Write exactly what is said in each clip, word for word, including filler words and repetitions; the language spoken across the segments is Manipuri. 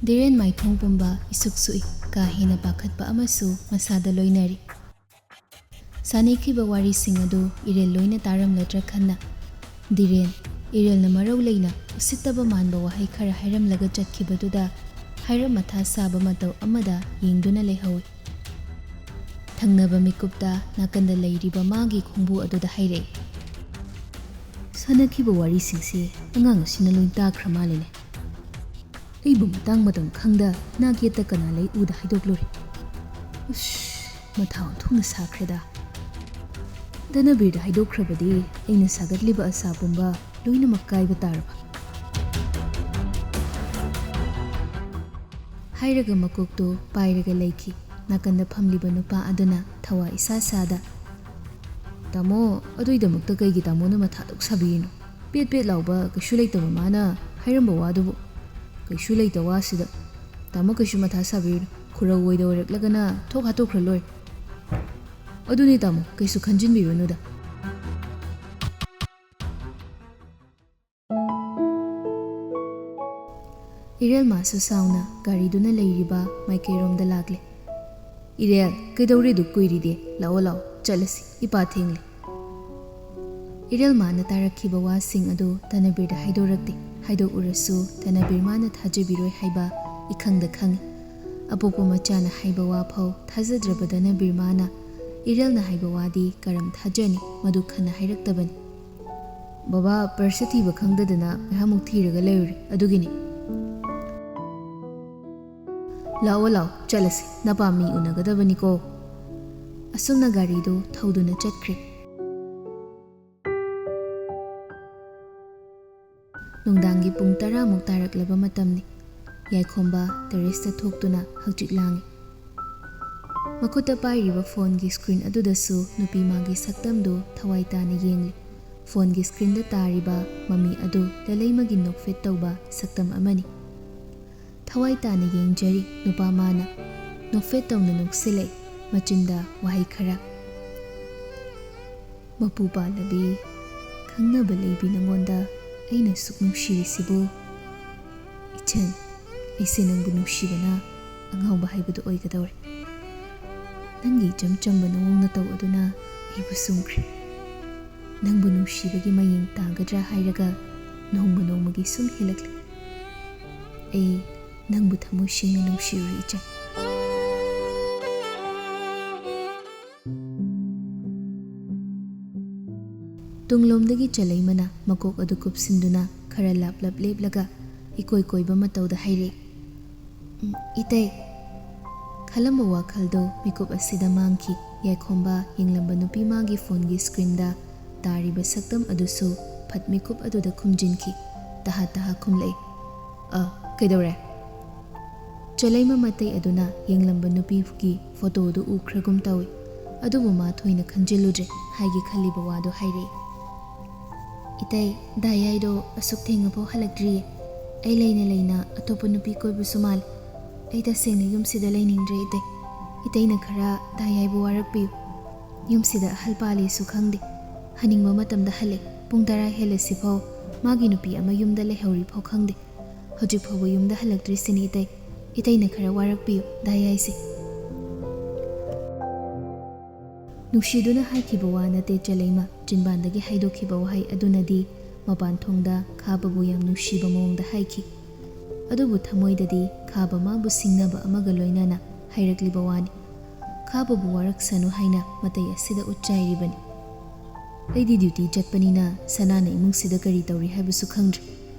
ꯙꯤꯔꯦꯟ ꯃꯥꯏꯊꯣꯡ ꯄꯨꯝꯕ ꯏꯁꯨꯛ ꯁꯨꯛꯏ꯫ ꯀꯥ ꯍꯦꯟꯅ ꯄꯥꯈꯠꯄ ꯑꯃꯁꯨ ꯃꯁꯥꯗ ꯂꯣꯏꯅꯔꯤ꯫ ꯁꯥꯅꯈꯤꯕ ꯋꯥꯔꯤꯁꯤꯡ ꯑꯗꯨ ꯏꯔꯦꯜ ꯂꯣꯏꯅ ꯇꯥꯔꯝꯂꯗ꯭ꯔꯥ ꯈꯟꯅ ꯙꯤꯔꯦꯟ ꯏꯔꯦꯜꯅ ꯃꯔꯧ ꯂꯩꯅ ꯎꯁꯤꯠꯇꯕ ꯃꯥꯟꯕ ꯋꯥꯍꯩ ꯈꯔ ꯍꯥꯏꯔꯝꯂꯒ ꯆꯠꯈꯤꯕꯗꯨꯗ ꯍꯥꯏꯔꯞ ꯃꯊꯥ ꯁꯥꯕ ꯃꯇꯧ ꯑꯃꯗ ꯌꯦꯡꯗꯨꯅ ꯂꯩꯍꯧꯏ꯫ ꯊꯪꯅꯕ ꯃꯤꯀꯨꯞꯇ ꯅꯥꯀꯟꯗ ꯂꯩꯔꯤꯕ ꯃꯥꯒꯤ ꯈꯣꯡꯕꯨ ꯑꯗꯨꯗ ꯍꯥꯏꯔꯛꯏ꯫ "ꯁꯥꯅꯈꯤꯕ ꯋꯥꯔꯤꯁꯤꯡꯁꯦ ꯑꯉꯥꯡ ꯑꯁꯤꯅ ꯂꯣꯏ ꯇꯥꯈ꯭ꯔ ꯃꯥꯜꯂꯦꯅꯦ꯫ ꯑꯩꯕꯨ ꯃꯇꯥꯡ ꯃꯇꯝ ꯈꯪꯗ ꯅꯥꯛ ꯌꯦꯠꯇ ꯀꯅꯥ ꯂꯩ ꯎꯗ ꯍꯥꯏꯗꯣꯛꯂꯨꯔꯦ꯫ ꯎꯁ, ꯃꯊꯥ ꯑꯣꯟꯊꯣꯛꯅ ꯁꯥꯈ꯭ꯔꯦꯗ꯫ ꯙꯅꯕꯤꯔꯗ ꯍꯥꯏꯗꯣꯛꯈ꯭ꯔꯕꯗꯤ ꯑꯩꯅ ꯁꯥꯒꯠꯂꯤꯕ ꯑꯁꯥ ꯄꯨꯝꯕ ꯂꯣꯏꯅꯃꯛ ꯀꯥꯏꯕ ꯇꯥꯔꯕ?" ꯍꯥꯏꯔꯒ ꯃꯀꯣꯛꯇꯨ ꯄꯥꯏꯔꯒ ꯂꯩꯈꯤ꯫ ꯅꯥꯀꯟꯗ ꯐꯝꯂꯤꯕ ꯅꯨꯄꯥ ꯑꯗꯨꯅ ꯊꯋꯥ ꯏꯁꯥ ꯁꯥꯗ, "ꯇꯥꯃꯣ, ꯑꯗꯨꯏꯗꯃꯛꯇ ꯀꯩꯒꯤ ꯇꯥꯃꯣꯅ ꯃꯊꯥ ꯑꯗꯨꯛ ꯁꯥꯕꯤꯔꯤꯅꯣ? ꯄꯦꯠ ꯄꯦꯠ ꯂꯥꯎꯕ ꯀꯩꯁꯨ ꯂꯩꯇꯕ ꯃꯥꯅ ꯍꯥꯏꯔꯝꯕ ꯋꯥꯗꯨꯕꯨ꯫ ꯀꯩꯁꯨ ꯂꯩꯇ ꯋꯥꯁꯤꯗ꯫ ꯇꯥꯃꯣ ꯀꯩꯁꯨ ꯃꯊꯥ ꯁꯥꯕꯤꯔꯨꯅꯨ꯫ ꯈꯨꯔꯧ ꯑꯣꯏꯗ ꯑꯣꯏꯔꯛꯂꯒꯅ ꯊꯣꯛ ꯍꯥꯠꯇꯣꯛꯈ꯭ꯔ ꯂꯣꯏꯔꯦ꯫ ꯑꯗꯨꯅꯤ ꯇꯥꯃꯣ, ꯀꯩꯁꯨ ꯈꯟꯖꯤꯟꯕꯤꯔꯨꯅꯨꯗ꯫" ꯏꯔꯦꯜ ꯃꯥꯁꯨ ꯁꯥꯎꯅ ꯒꯥꯔꯤꯗꯨꯅ ꯂꯩꯔꯤꯕ ꯃꯥꯏꯀꯩꯔꯣꯝꯗ ꯂꯥꯛꯂꯦ꯫ "ꯏꯔꯦꯜ, ꯀꯩꯗꯧꯔꯦ ꯑꯗꯨꯛ ꯀꯨꯏꯔꯤꯗꯤ? ꯂꯥꯛꯑꯣ ꯂꯥꯛꯑꯣ, ꯆꯠꯂꯁꯤ, ꯏꯄꯥ ꯊꯦꯡꯂꯦ꯫" ꯏꯔꯦꯜ ꯃꯥꯅ ꯇꯥꯔꯛꯈꯤꯕ ꯋꯥꯁꯤꯡ ꯑꯗꯨ ꯙꯅꯕꯤꯔꯗ ꯍꯥꯏꯗꯣꯔꯛꯇꯦ꯫ ꯍꯥꯏꯗꯣꯛꯎꯔꯁꯨ ꯙꯅꯕꯤꯔ ꯃꯥꯅ ꯊꯥꯖꯕꯤꯔꯣꯏ ꯍꯥꯏꯕ ꯏꯈꯪꯗ ꯈꯪꯏ꯫ ꯑꯄꯣꯛꯄ ꯃꯆꯥꯅ ꯍꯥꯏꯕ ꯋꯥ ꯐꯥꯎ ꯊꯥꯖꯗ꯭ꯔꯕ ꯙꯅꯕꯤꯔ ꯃꯥꯅ ꯏꯔꯦꯜꯅ ꯍꯥꯏꯕ ꯋꯥꯗꯤ ꯀꯔꯝ ꯊꯥꯖꯅꯤ? ꯃꯗꯨ ꯈꯟꯅ ꯍꯥꯏꯔꯛꯇꯕꯅꯤ꯫ "ꯕꯕꯥ ꯄꯔꯁ ꯊꯤꯕ ꯈꯪꯗꯗꯅ ꯉꯥꯏꯍꯥꯛꯃꯨꯛ ꯊꯤꯔꯒ ꯂꯩꯔꯨꯔꯦ, ꯑꯗꯨꯒꯤꯅꯤ꯫" "ꯂꯥꯛꯑꯣ ꯂꯥꯛꯑꯣ, ꯆꯠꯂꯁꯤ, ꯅꯄꯥ ꯃꯤ ꯎꯅꯒꯗꯕꯅꯤꯀꯣ꯫" ꯑꯁꯨꯝꯅ ꯒꯥꯔꯤꯗꯨ ꯊꯧꯗꯨꯅ ꯆꯠꯈ꯭ꯔꯦ꯫ ꯅꯨꯡꯗꯥꯡꯒꯤ ꯄꯨꯡ ꯇꯔꯥꯃꯨꯛ ꯇꯥꯔꯛꯂꯕ ꯃꯇꯝꯅꯤ꯫ ꯌꯥꯏꯈꯣꯝꯕ ꯇꯦꯔꯦꯁꯇ ꯊꯣꯛꯇꯨꯅ ꯍꯛꯆꯤꯛ ꯂꯥꯡꯏ꯫ ꯃꯈꯨꯠꯇ ꯄꯥꯏꯔꯤꯕ ꯐꯣꯟꯒꯤ ꯁ꯭ꯀ꯭ꯔꯤꯟ ꯑꯗꯨꯗꯁꯨ ꯅꯨꯄꯤ ꯃꯥꯒꯤ ꯁꯛꯇꯝꯗꯨ ꯊꯋꯥꯏ ꯇꯥꯅ ꯌꯦꯡꯂꯤ꯫ ꯐꯣꯟꯒꯤ ꯁ꯭ꯀ꯭ꯔꯤꯟꯗ ꯇꯥꯔꯤꯕ ꯃꯃꯤ ꯑꯗꯨ ꯂꯂꯩꯃꯒꯤ ꯅꯣꯛꯐꯦꯠ ꯇꯧꯕ ꯁꯛꯇꯝ ꯑꯃꯅꯤ꯫ ꯊꯋꯥꯏ ꯇꯥꯅ ꯌꯦꯡꯖꯔꯤ ꯅꯨꯄꯥ ꯃꯥꯅ꯫ ꯅꯣꯛꯐꯦꯠ ꯇꯧꯅ ꯅꯣꯛꯁꯤꯜꯂꯛꯏ, ꯃꯆꯤꯟꯗ ꯋꯥꯍꯩ ꯈꯔ꯫ "ꯃꯄꯨ ꯄꯥꯜꯂꯕꯤ, ꯈꯪꯅꯕ ꯂꯩꯕꯤ ꯅꯉꯣꯟꯗ ꯑꯩꯅ ꯁꯨꯛ ꯅꯨꯡꯁꯤꯔꯤꯁꯤꯕꯨ?" "ꯏꯆꯟ, ꯑꯩꯁꯦ ꯅꯪꯕꯨ ꯅꯨꯡꯁꯤꯕꯅ ꯑꯉꯥꯎꯕ ꯍꯥꯏꯕꯗꯨ ꯑꯣꯏꯒꯗꯧꯔꯦ꯫ ꯅꯪꯒꯤ ꯏꯆꯝ ꯆꯝꯕ ꯅꯑꯣꯡ ꯅꯇꯧ ꯑꯗꯨꯅ ꯑꯩꯕꯨ ꯁꯨꯝꯈ꯭ꯔꯦ꯫ ꯅꯪꯕꯨ ꯅꯨꯡꯁꯤꯕꯒꯤ ꯃꯌꯦꯡ ꯇꯥꯒꯗ꯭ꯔꯥ ꯍꯥꯏꯔꯒ ꯅꯣꯡꯃ ꯅꯣꯡꯃꯒꯤ ꯁꯨꯝ ꯍꯦꯜꯂꯛꯂꯦ꯫ ꯑꯩ ꯅꯪꯕꯨ ꯊꯃꯣꯏ ꯁꯦꯡꯅ ꯅꯨꯡꯁꯤꯔꯨꯔꯦ ꯏꯆꯟ꯫ ꯇꯨꯡꯂꯣꯝꯗꯒꯤ ꯆꯂꯩꯃꯅ ꯃꯀꯣꯛ ꯑꯗꯨ ꯀꯨꯞꯁꯤꯟꯗꯨꯅ ꯈꯔ ꯂꯥꯞꯂꯞ ꯂꯦꯞꯂꯒ ꯏꯀꯣꯏ ꯀꯣꯏꯕ ꯃꯇꯧꯗ ꯍꯥꯏꯔꯛꯏ, "ꯎꯝ, ꯏꯇꯩ꯫" ꯈꯜꯂꯝꯕ ꯋꯥꯈꯜꯗꯣ ꯃꯤꯀꯨꯞ ꯑꯁꯤꯗ ꯃꯥꯡꯈꯤ꯫ ꯌꯥꯏꯈꯣꯝꯕ ꯌꯦꯡꯂꯝꯕ ꯅꯨꯄꯤ ꯃꯥꯒꯤ ꯐꯣꯟꯒꯤ ꯁ꯭ꯀ꯭ꯔꯤꯟꯗ ꯇꯥꯔꯤꯕ ꯁꯛꯇꯝ ꯑꯗꯨꯁꯨ ꯐꯠ ꯃꯤꯀꯨꯞ ꯑꯗꯨꯗ ꯈꯨꯝꯖꯤꯟꯈꯤ꯫ ꯇꯍꯥ ꯇꯍꯥ ꯈꯨꯝꯂꯛꯏ, "ꯑ, ꯀꯩꯗꯧꯔꯦ?" ꯆꯂꯩꯃ ꯃꯇꯩ ꯑꯗꯨꯅ ꯌꯦꯡꯂꯝꯕ ꯅꯨꯄꯤꯒꯤ ꯐꯣꯇꯣꯗꯨ ꯎꯈ꯭ꯔꯒꯨꯝ ꯇꯧꯏ꯫ ꯑꯗꯨꯕꯨ ꯃꯥ ꯊꯣꯏꯅ ꯈꯟꯖꯤꯜꯂꯨꯗ꯭ꯔꯦ꯫ ꯍꯥꯏꯒꯦ ꯈꯜꯂꯤꯕ ꯋꯥꯗꯨ ꯍꯥꯏꯔꯛꯏ, "ꯏꯇꯩ, ꯗꯥ ꯌꯥꯏꯗꯣ ꯑꯁꯨꯛ ꯊꯦꯡꯅꯐꯥꯎ ꯍꯜꯂꯛꯇ꯭ꯔꯤꯌꯦ꯫ ꯑꯩ ꯂꯩꯅ ꯂꯩꯅ ꯑꯇꯣꯞꯄ ꯅꯨꯄꯤ ꯀꯣꯏꯕꯁꯨ ꯃꯥꯜꯂꯦ꯫ ꯑꯩ ꯇꯁꯦꯡꯅ ꯌꯨꯝꯁꯤꯗ ꯂꯩꯅꯤꯡꯗ꯭ꯔꯦ ꯏꯇꯩ꯫ ꯏꯇꯩꯅ ꯈꯔ ꯗꯥ ꯌꯥꯏꯕꯨ ꯋꯥꯔꯛꯄꯤꯌꯨ꯫ ꯌꯨꯝꯁꯤꯗ ꯑꯍꯜ ꯄꯥꯜꯂꯦꯁꯨ ꯈꯪꯗꯦ꯫ ꯍꯟꯅꯤꯡꯕ ꯃꯇꯝꯗ ꯍꯜꯂꯦ꯫ ꯄꯨꯡ ꯇꯔꯥ ꯍꯦꯜꯂꯁꯤꯐꯥꯎ ꯃꯥꯒꯤ ꯅꯨꯄꯤ ꯑꯃ ꯌꯨꯝꯗ ꯂꯩꯍꯧꯔꯤꯐꯥꯎ ꯈꯪꯗꯦ꯫ ꯍꯧꯖꯤꯛ ꯐꯥꯎꯕ ꯌꯨꯝꯗ ꯍꯜꯂꯛꯇ꯭ꯔꯤꯁꯤꯅꯤ ꯏꯇꯩ꯫ ꯏꯇꯩꯅ ꯈꯔ ꯋꯥꯔꯛꯄꯤꯌꯨ ꯗꯥ ꯌꯥꯏꯁꯦ꯫" ꯅꯨꯡꯁꯤꯗꯨꯅ ꯍꯥꯏꯈꯤꯕ ꯋꯥ ꯅꯠꯇꯦ ꯆꯂꯩꯃ꯫ ꯆꯤꯟꯕꯥꯟꯗꯒꯤ ꯍꯥꯏꯗꯣꯛꯈꯤꯕ ꯋꯥꯍꯩ ꯑꯗꯨꯅꯗꯤ ꯃꯄꯥꯟ ꯊꯣꯡꯗ ꯈꯥꯕꯕꯨ ꯌꯥꯝ ꯅꯨꯡꯁꯤꯕ ꯃꯑꯣꯡꯗ ꯍꯥꯏꯈꯤ꯫ ꯑꯗꯨꯕꯨ ꯊꯃꯣꯏꯗꯗꯤ ꯈꯥꯕ ꯃꯥꯕꯨ ꯁꯤꯡꯅꯕ ꯑꯃꯒ ꯂꯣꯏꯅꯅ ꯍꯥꯏꯔꯛꯂꯤꯕ ꯋꯥꯅꯤ꯫ ꯈꯥꯕꯕꯨ ꯋꯥꯔꯛꯁꯅꯨ ꯍꯥꯏꯅ ꯃꯇꯩ ꯑꯁꯤꯗ ꯎꯠꯆꯥꯏꯔꯤꯕꯅꯤ꯫ "ꯑꯩꯗꯤ ꯗ꯭ꯌꯨꯇꯤ ꯆꯠꯄꯅꯤꯅ ꯁꯅꯥꯅ ꯏꯃꯨꯡꯁꯤꯗ ꯀꯔꯤ ꯇꯧꯔꯤ ꯍꯥꯏꯕꯁꯨ ꯈꯪꯗ꯭ꯔꯦ꯫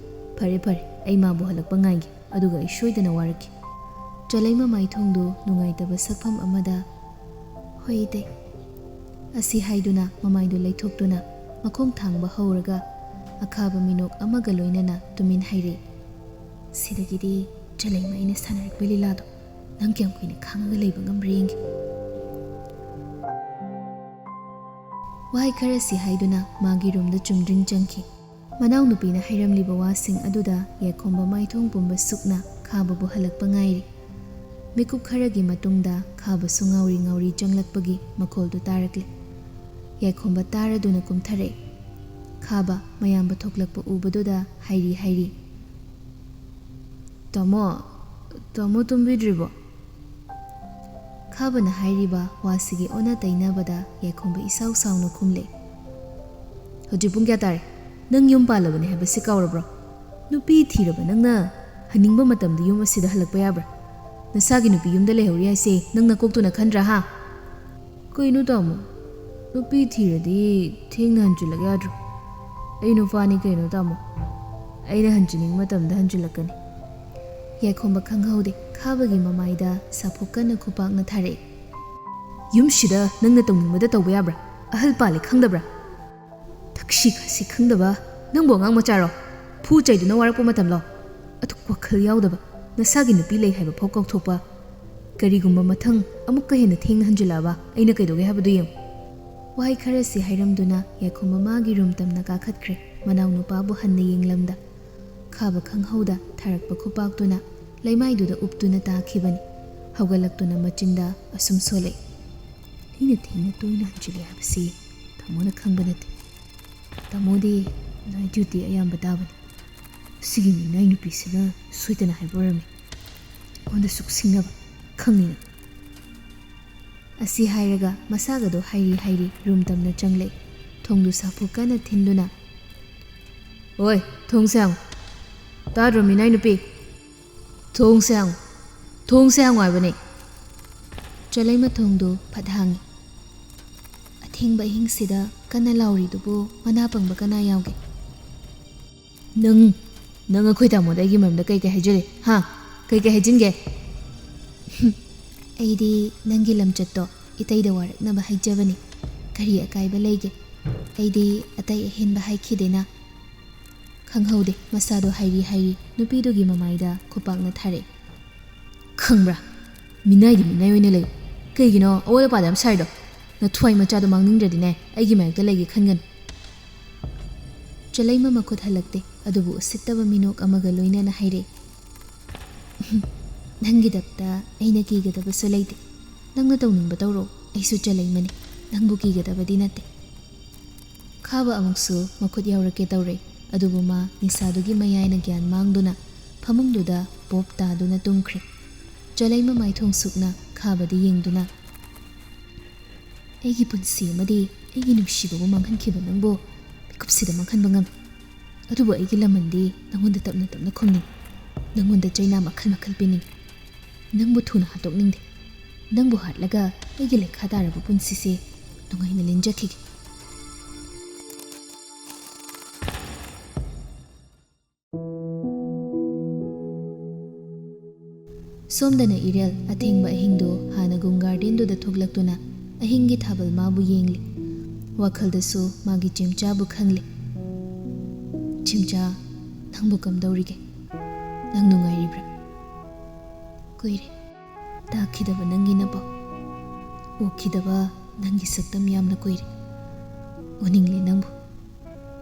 ꯐꯔꯦ ꯐꯔꯦ, ꯑꯩ ꯃꯥꯕꯨ ꯍꯜꯂꯛꯄ ꯉꯥꯏꯒꯦ, ꯑꯗꯨꯒ ꯑꯩ ꯁꯣꯏꯗꯅ ꯋꯥꯔꯛꯈꯤ꯫" ꯆꯂꯩꯃ ꯃꯥꯏꯊꯣꯡꯗꯨ ꯅꯨꯡꯉꯥꯏꯇꯕ ꯁꯛꯐꯝ ꯑꯃꯗ, "ꯍꯣꯏ ꯏꯇꯩ" ꯑꯁꯤ ꯍꯥꯏꯗꯨꯅ ꯃꯃꯥꯏꯗꯨ ꯂꯩꯊꯣꯛꯇꯨꯅ ꯃꯈꯣꯡ ꯊꯥꯡꯕ ꯍꯧꯔꯒ ꯑꯈꯥꯕ ꯃꯤꯅꯣꯛ ꯑꯃꯒ ꯂꯣꯏꯅꯅ ꯇꯨꯃꯤꯟ ꯍꯥꯏꯔꯛꯏ, "ꯁꯤꯗꯒꯤꯗꯤ ꯆꯂꯩꯃ ꯑꯩꯅ ꯁꯥꯟꯅꯔꯛꯄ ꯂꯤꯂꯥꯗꯣ ꯅꯪ ꯀꯌꯥꯝ ꯀꯨꯏꯅ ꯈꯥꯡꯉꯒ ꯂꯩꯕ ꯉꯝꯕ꯭ꯔꯥ ꯌꯦꯡꯒꯦ꯫" ꯋꯥꯍꯩ ꯈꯔꯁꯤ ꯍꯥꯏꯗꯨꯅ ꯃꯥꯒꯤ ꯔꯨꯝꯗ ꯆꯨꯝꯗ꯭ꯔꯤꯡ ꯆꯪꯈꯤ꯫ ꯃꯅꯥꯎꯅꯨꯄꯤꯅ ꯍꯥꯏꯔꯝꯂꯤꯕ ꯋꯥꯁꯤꯡ ꯑꯗꯨꯗ ꯌꯥꯏꯈꯣꯝꯕ ꯃꯥꯏꯊꯣꯡ ꯄꯨꯝꯕ ꯁꯨꯛꯅ ꯈꯥꯕꯕꯨ ꯍꯜꯂꯛꯄ ꯉꯥꯏꯔꯤ꯫ ꯃꯤꯀꯨꯞ ꯈꯔꯒꯤ ꯃꯇꯨꯡꯗ ꯈꯥꯕꯁꯨ ꯉꯥꯎꯔꯤ ꯉꯥꯎꯔꯤ ꯆꯪꯂꯛꯄꯒꯤ ꯃꯈꯣꯜꯗꯨ ꯇꯥꯔꯛꯂꯦ꯫ ꯌꯥꯏꯈꯣꯝꯕ ꯇꯥꯔꯗꯨꯅ ꯀꯨꯝꯊꯔꯛꯑꯦ꯫ ꯈꯥꯕ ꯃꯌꯥꯝꯕ ꯊꯣꯛꯂꯛꯄ ꯎꯕꯗꯨꯗ ꯍꯥꯏꯔꯤ ꯍꯥꯏꯔꯤ, ꯇꯥꯃꯣ, ꯇꯥꯃꯣ ꯇꯨꯝꯕꯤꯗ꯭ꯔꯤꯕꯣ? ꯈꯥꯕꯅ ꯍꯥꯏꯔꯤꯕ ꯋꯥꯁꯤꯒꯤ ꯑꯣꯟꯅ ꯇꯩꯅꯕꯗ ꯌꯥꯏꯈꯣꯝꯕ ꯏꯁꯥꯎ ꯁꯥꯎꯅ ꯈꯨꯝꯂꯦ꯫ "ꯍꯧꯖꯤꯛ ꯄꯨꯡ ꯀꯌꯥ ꯇꯥꯔꯦ? ꯅꯪ ꯌꯨꯝ ꯄꯥꯜꯂꯕꯅꯦ ꯍꯥꯏꯕꯁꯤ ꯀꯥꯎꯔꯕ꯭ꯔꯣ? ꯅꯨꯄꯤ ꯊꯤꯔꯕ ꯅꯪꯅ ꯍꯟꯅꯤꯡꯕ ꯃꯇꯝꯗ ꯌꯨꯝ ꯑꯁꯤꯗ ꯍꯜꯂꯛꯄ ꯌꯥꯕ꯭ꯔꯥ? ꯅꯁꯥꯒꯤ ꯅꯨꯄꯤ ꯌꯨꯝꯗ ꯂꯩꯍꯧꯔꯤ ꯍꯥꯏꯁꯦ ꯅꯪ ꯅꯀꯣꯛꯇꯨꯅ ꯈꯟꯗ꯭ꯔꯥ ꯍꯥ?" "ꯀꯩꯅꯣ ꯇꯥꯃꯣ, ꯅꯨꯄꯤ ꯊꯤꯔꯗꯤ ꯊꯦꯡꯅ ꯍꯟꯖꯤꯜꯂꯛ ꯌꯥꯗ꯭ꯔꯣ? ꯑꯩ ꯅꯨꯄꯥꯅꯤ ꯀꯩꯅꯣ ꯇꯥꯃꯣ, ꯑꯩꯅ ꯍꯟꯖꯤꯟꯅꯤꯡꯕ ꯃꯇꯝꯗ ꯍꯟꯖꯤꯜꯂꯛꯀꯅꯤ꯫" ꯌꯥꯏꯈꯣꯝꯕ ꯈꯪꯍꯧꯗꯦ, ꯈꯥꯕꯒꯤ ꯃꯃꯥꯏꯗ ꯁꯥꯐꯨ ꯀꯟꯅ ꯈꯨꯄꯥꯛꯅ ꯊꯥꯔꯛꯏ꯫ "ꯌꯨꯝꯁꯤꯗ ꯅꯪꯅ ꯇꯧꯅꯤꯡꯕꯗ ꯇꯧꯕ ꯌꯥꯕ꯭ꯔꯥ? ꯑꯍꯜ ꯄꯥꯜꯂꯦ ꯈꯪꯗꯕ꯭ꯔꯥ? ꯊꯛꯁꯤ ꯈꯥꯁꯤ ꯈꯪꯗꯕ, ꯅꯪꯕꯨ ꯑꯉꯥꯡ ꯃꯆꯥꯔꯣ? ꯐꯨ ꯆꯩꯗꯨꯅ ꯋꯥꯔꯛꯄ ꯃꯇꯝꯂꯣ? ꯑꯗꯨꯛ ꯋꯥꯈꯜ ꯌꯥꯎꯗꯕ, ꯅꯁꯥꯒꯤ ꯅꯨꯄꯤ ꯂꯩ ꯍꯥꯏꯕ ꯐꯥꯎ ꯀꯥꯎꯊꯣꯛꯄ꯫ ꯀꯔꯤꯒꯨꯝꯕ ꯃꯊꯪ ꯑꯃꯨꯛꯀ ꯍꯦꯟꯅ ꯊꯦꯡꯅ ꯍꯟꯖꯤꯜꯂꯛꯑꯕ ꯑꯩꯅ ꯀꯩꯗꯧꯒꯦ ꯍꯥꯏꯕꯗꯨ ꯌꯦꯡꯉꯨ꯫" ꯋꯥꯍꯩ ꯈꯔꯁꯤ ꯍꯥꯏꯔꯝꯗꯨꯅ ꯌꯥꯏꯈꯣꯝꯕ ꯃꯥꯒꯤ ꯔꯨꯝ ꯇꯝꯅ ꯀꯥꯈꯠꯈ꯭ꯔꯦ, ꯃꯅꯥꯎ ꯅꯨꯄꯥꯕꯨ ꯍꯟꯅ ꯌꯦꯡꯂꯝꯗ꯫ ꯈꯥꯕ ꯈꯪꯍꯧꯗ ꯊꯥꯔꯛꯄ ꯈꯨꯄꯥꯛꯇꯨꯅ ꯂꯩꯃꯥꯏꯗꯨꯗ ꯎꯞꯇꯨꯅ ꯇꯥꯈꯤꯕꯅꯤ꯫ ꯍꯧꯒꯠꯂꯛꯇꯨꯅ ꯃꯆꯤꯟꯗ ꯑꯁꯨꯝ ꯁꯣꯜꯂꯛꯏ꯫ "ꯑꯩꯅ ꯊꯦꯡꯅ ꯇꯣꯏꯅ ꯍꯟꯖꯤꯜꯂꯦ ꯍꯥꯏꯕꯁꯤ ꯇꯥꯃꯣꯅ ꯈꯪꯕ ꯅꯠꯇꯦ꯫ ꯇꯥꯃꯣꯗꯤ ꯅꯥꯏꯠ ꯗ꯭ꯌꯨꯇꯤ ꯑꯌꯥꯝꯕ ꯇꯥꯕꯅꯤ꯫ ꯁꯤꯒꯤ ꯃꯤꯅꯥꯏ ꯅꯨꯄꯤꯁꯤꯅ ꯁꯣꯏꯗꯅ ꯍꯥꯏꯕ ꯑꯣꯏꯔꯝꯃꯤ꯫ ꯑꯩꯉꯣꯟꯗ ꯁꯨꯛ ꯁꯤꯡꯅꯕ ꯈꯪꯅꯤꯅ꯫" ꯑꯁꯤ ꯍꯥꯏꯔꯒ ꯃꯁꯥꯒꯗꯣ ꯍꯥꯏꯔꯤ ꯍꯥꯏꯔꯤ ꯔꯨꯝ ꯇꯝꯅ ꯆꯪꯂꯛꯏ꯫ ꯊꯣꯡꯗꯨ ꯁꯥꯐꯨ ꯀꯟꯅ ꯊꯤꯟꯗꯨꯅ, "ꯑꯣꯏ, ꯊꯣꯡꯁꯦ ꯍꯥꯡꯉꯨ꯫ ꯇꯥꯗ꯭ꯔꯣ ꯃꯤꯅꯥꯏ ꯅꯨꯄꯤ? ꯊꯣꯡꯁꯦ ꯍꯥꯡꯉꯨ꯫ ꯊꯣꯡꯁꯦ ꯍꯥꯡꯉꯨ ꯍꯥꯏꯕꯅꯦ꯫" ꯆꯂꯩꯃ ꯊꯣꯡꯗꯨ ꯐꯠ ꯍꯥꯡꯉꯤ꯫ "ꯑꯊꯦꯡꯕ ꯑꯍꯤꯡꯁꯤꯗ ꯀꯟꯅ ꯂꯥꯎꯔꯤꯗꯨꯕꯨ ꯃꯅꯥ ꯄꯪꯕ ꯀꯅꯥ ꯌꯥꯎꯒꯦ?" "ꯅꯪ, ꯅꯪ ꯑꯩꯈꯣꯏ ꯇꯥꯃꯣꯗ ꯑꯩꯒꯤ ꯃꯔꯝꯗ ꯀꯩ ꯀꯩ ꯍꯥꯏꯖꯤꯜꯂꯤ? ꯍꯥ? ꯀꯩ ꯀꯩ ꯍꯥꯏꯖꯤꯟꯒꯦ?" "ꯍꯨꯝ, ꯑꯩꯗꯤ ꯅꯪꯒꯤ ꯂꯝꯆꯠꯇꯣ ꯏꯇꯩꯗ ꯋꯥꯔꯛꯅꯕ ꯍꯥꯏꯖꯕꯅꯤ꯫ ꯀꯔꯤ ꯑꯀꯥꯏꯕ ꯂꯩꯒꯦ? ꯑꯩꯗꯤ ꯑꯇꯩ ꯑꯍꯦꯟꯕ ꯍꯥꯏꯈꯤꯗꯦꯅ꯫" ꯈꯪꯍꯧꯗꯦ, ꯃꯁꯥꯗꯣ ꯍꯥꯏꯔꯤ ꯍꯥꯏꯔꯤ ꯅꯨꯄꯤꯗꯨꯒꯤ ꯃꯃꯥꯏꯗ ꯈꯨꯄꯥꯛꯅ ꯊꯥꯔꯛꯏ꯫ "ꯈꯪꯕ꯭ꯔꯥ? ꯃꯤꯅꯥꯏꯗꯤ ꯃꯤꯅꯥꯏ ꯑꯣꯏꯅ ꯂꯩ꯫ ꯀꯩꯒꯤꯅꯣ ꯑꯋꯣꯏ ꯑꯄꯥꯗ ꯌꯥꯝ ꯁꯥꯔꯤꯗꯣ? ꯅꯊ꯭ꯋꯥꯏ ꯃꯆꯥꯗꯣ ꯃꯥꯡꯅꯤꯡꯗ꯭ꯔꯗꯤꯅꯦ, ꯑꯩꯒꯤ ꯃꯥꯌꯣꯛꯇ ꯂꯩꯒꯦ ꯈꯟꯒꯅꯨ꯫" ꯆꯂꯩꯃ ꯃꯈꯨꯠ ꯍꯜꯂꯛꯇꯦ, ꯑꯗꯨꯕꯨ ꯎꯁꯤꯠꯇꯕ ꯃꯤꯅꯣꯛ ꯑꯃꯒ ꯂꯣꯏꯅꯅ ꯍꯥꯏꯔꯛꯏ꯫ "ꯅꯪꯒꯤꯗꯛꯇ ꯑꯩꯅ ꯀꯤꯒꯗꯕꯁꯨ ꯂꯩꯇꯦ꯫ ꯅꯪꯅ ꯇꯧꯅꯤꯡꯕ ꯇꯧꯔꯣ, ꯑꯩꯁꯨ ꯆꯂꯩꯃꯅꯤ꯫ ꯅꯪꯕꯨ ꯀꯤꯒꯗꯕꯗꯤ ꯅꯠꯇꯦ꯫" ꯈꯥꯕ ꯑꯃꯨꯛꯁꯨ ꯃꯈꯨꯠ ꯌꯥꯎꯔꯛꯀꯦ ꯇꯧꯔꯦ, ꯑꯗꯨꯕꯨ ꯃꯥ ꯅꯤꯁꯥꯗꯨꯒꯤ ꯃꯌꯥꯏꯅ ꯒ꯭ꯌꯥꯟ ꯃꯥꯡꯗꯨꯅ ꯐꯃꯨꯡꯗꯨꯗ ꯄꯣꯞ ꯇꯥꯗꯨꯅ ꯇꯨꯝꯈ꯭ꯔꯦ꯫ ꯆꯂꯩꯃ ꯃꯥꯏꯊꯣꯡ ꯁꯨꯛꯅ ꯈꯥꯕꯗ ꯌꯦꯡꯗꯨꯅ, "ꯑꯩꯒꯤ ꯄꯨꯟꯁꯤ ꯑꯃꯗꯤ ꯑꯩꯒꯤ ꯅꯨꯡꯁꯤꯕꯕꯨ ꯃꯥꯡꯍꯟꯈꯤꯕ ꯅꯪꯕꯨ ꯃꯤꯀꯨꯞꯁꯤꯗ ꯃꯥꯡꯍꯟꯕ ꯉꯝꯃꯤ꯫ ꯑꯗꯨꯕꯨ ꯑꯩꯒꯤ ꯂꯃꯟꯗꯤ ꯅꯪꯉꯣꯟꯗ ꯇꯞꯅ ꯇꯞꯅ ꯈꯨꯝꯅꯤꯡꯏ꯫ ꯅꯪꯉꯣꯟꯗ ꯆꯩꯅꯥ ꯃꯈꯜ ꯃꯈꯜ ꯄꯤꯅꯤꯡꯏ꯫ ꯅꯪꯕꯨ ꯊꯨꯅ ꯍꯥꯠꯇꯣꯛꯅꯤꯡꯗꯦ꯫ ꯅꯪꯕꯨ ꯍꯥꯠꯂꯒ ꯑꯩꯒꯤ ꯂꯩꯈꯥ ꯇꯥꯔꯕ ꯄꯨꯟꯁꯤꯁꯦ ꯅꯨꯡꯉꯥꯏꯅ ꯂꯦꯟꯖꯈꯤꯒꯦ꯫" ꯁꯣꯝꯗꯅ ꯏꯔꯦꯜ ꯑꯊꯦꯡꯕ ꯑꯍꯤꯡꯗꯨ ꯍꯥꯟꯅꯒꯨꯝ ꯒꯥꯔꯗꯦꯟꯗꯨꯗ ꯊꯣꯛꯂꯛꯇꯨꯅ ꯑꯍꯤꯡꯒꯤ ꯊꯥꯕꯜ ꯃꯥꯕꯨ ꯌꯦꯡꯂꯤ꯫ ꯋꯥꯈꯜꯗꯁꯨ ꯃꯥꯒꯤ ꯆꯤꯝꯆꯥꯕꯨ ꯈꯪꯂꯤ꯫ "ꯆꯤꯝꯆꯥ, ꯅꯪꯕꯨ ꯀꯝꯗꯧꯔꯤꯒꯦ? ꯅꯪ ꯅꯨꯡꯉꯥꯏꯔꯤꯕ꯭ꯔꯥ? ꯀꯨꯏꯔꯦ ꯇꯥꯈꯤꯗꯕ ꯅꯪꯒꯤ ꯅꯄꯥꯎ, ꯎꯈꯤꯗꯕ ꯅꯪꯒꯤ ꯁꯛꯇꯝ ꯌꯥꯝꯅ ꯀꯨꯏꯔꯦ꯫ ꯎꯅꯤꯡꯂꯦ ꯅꯪꯕꯨ,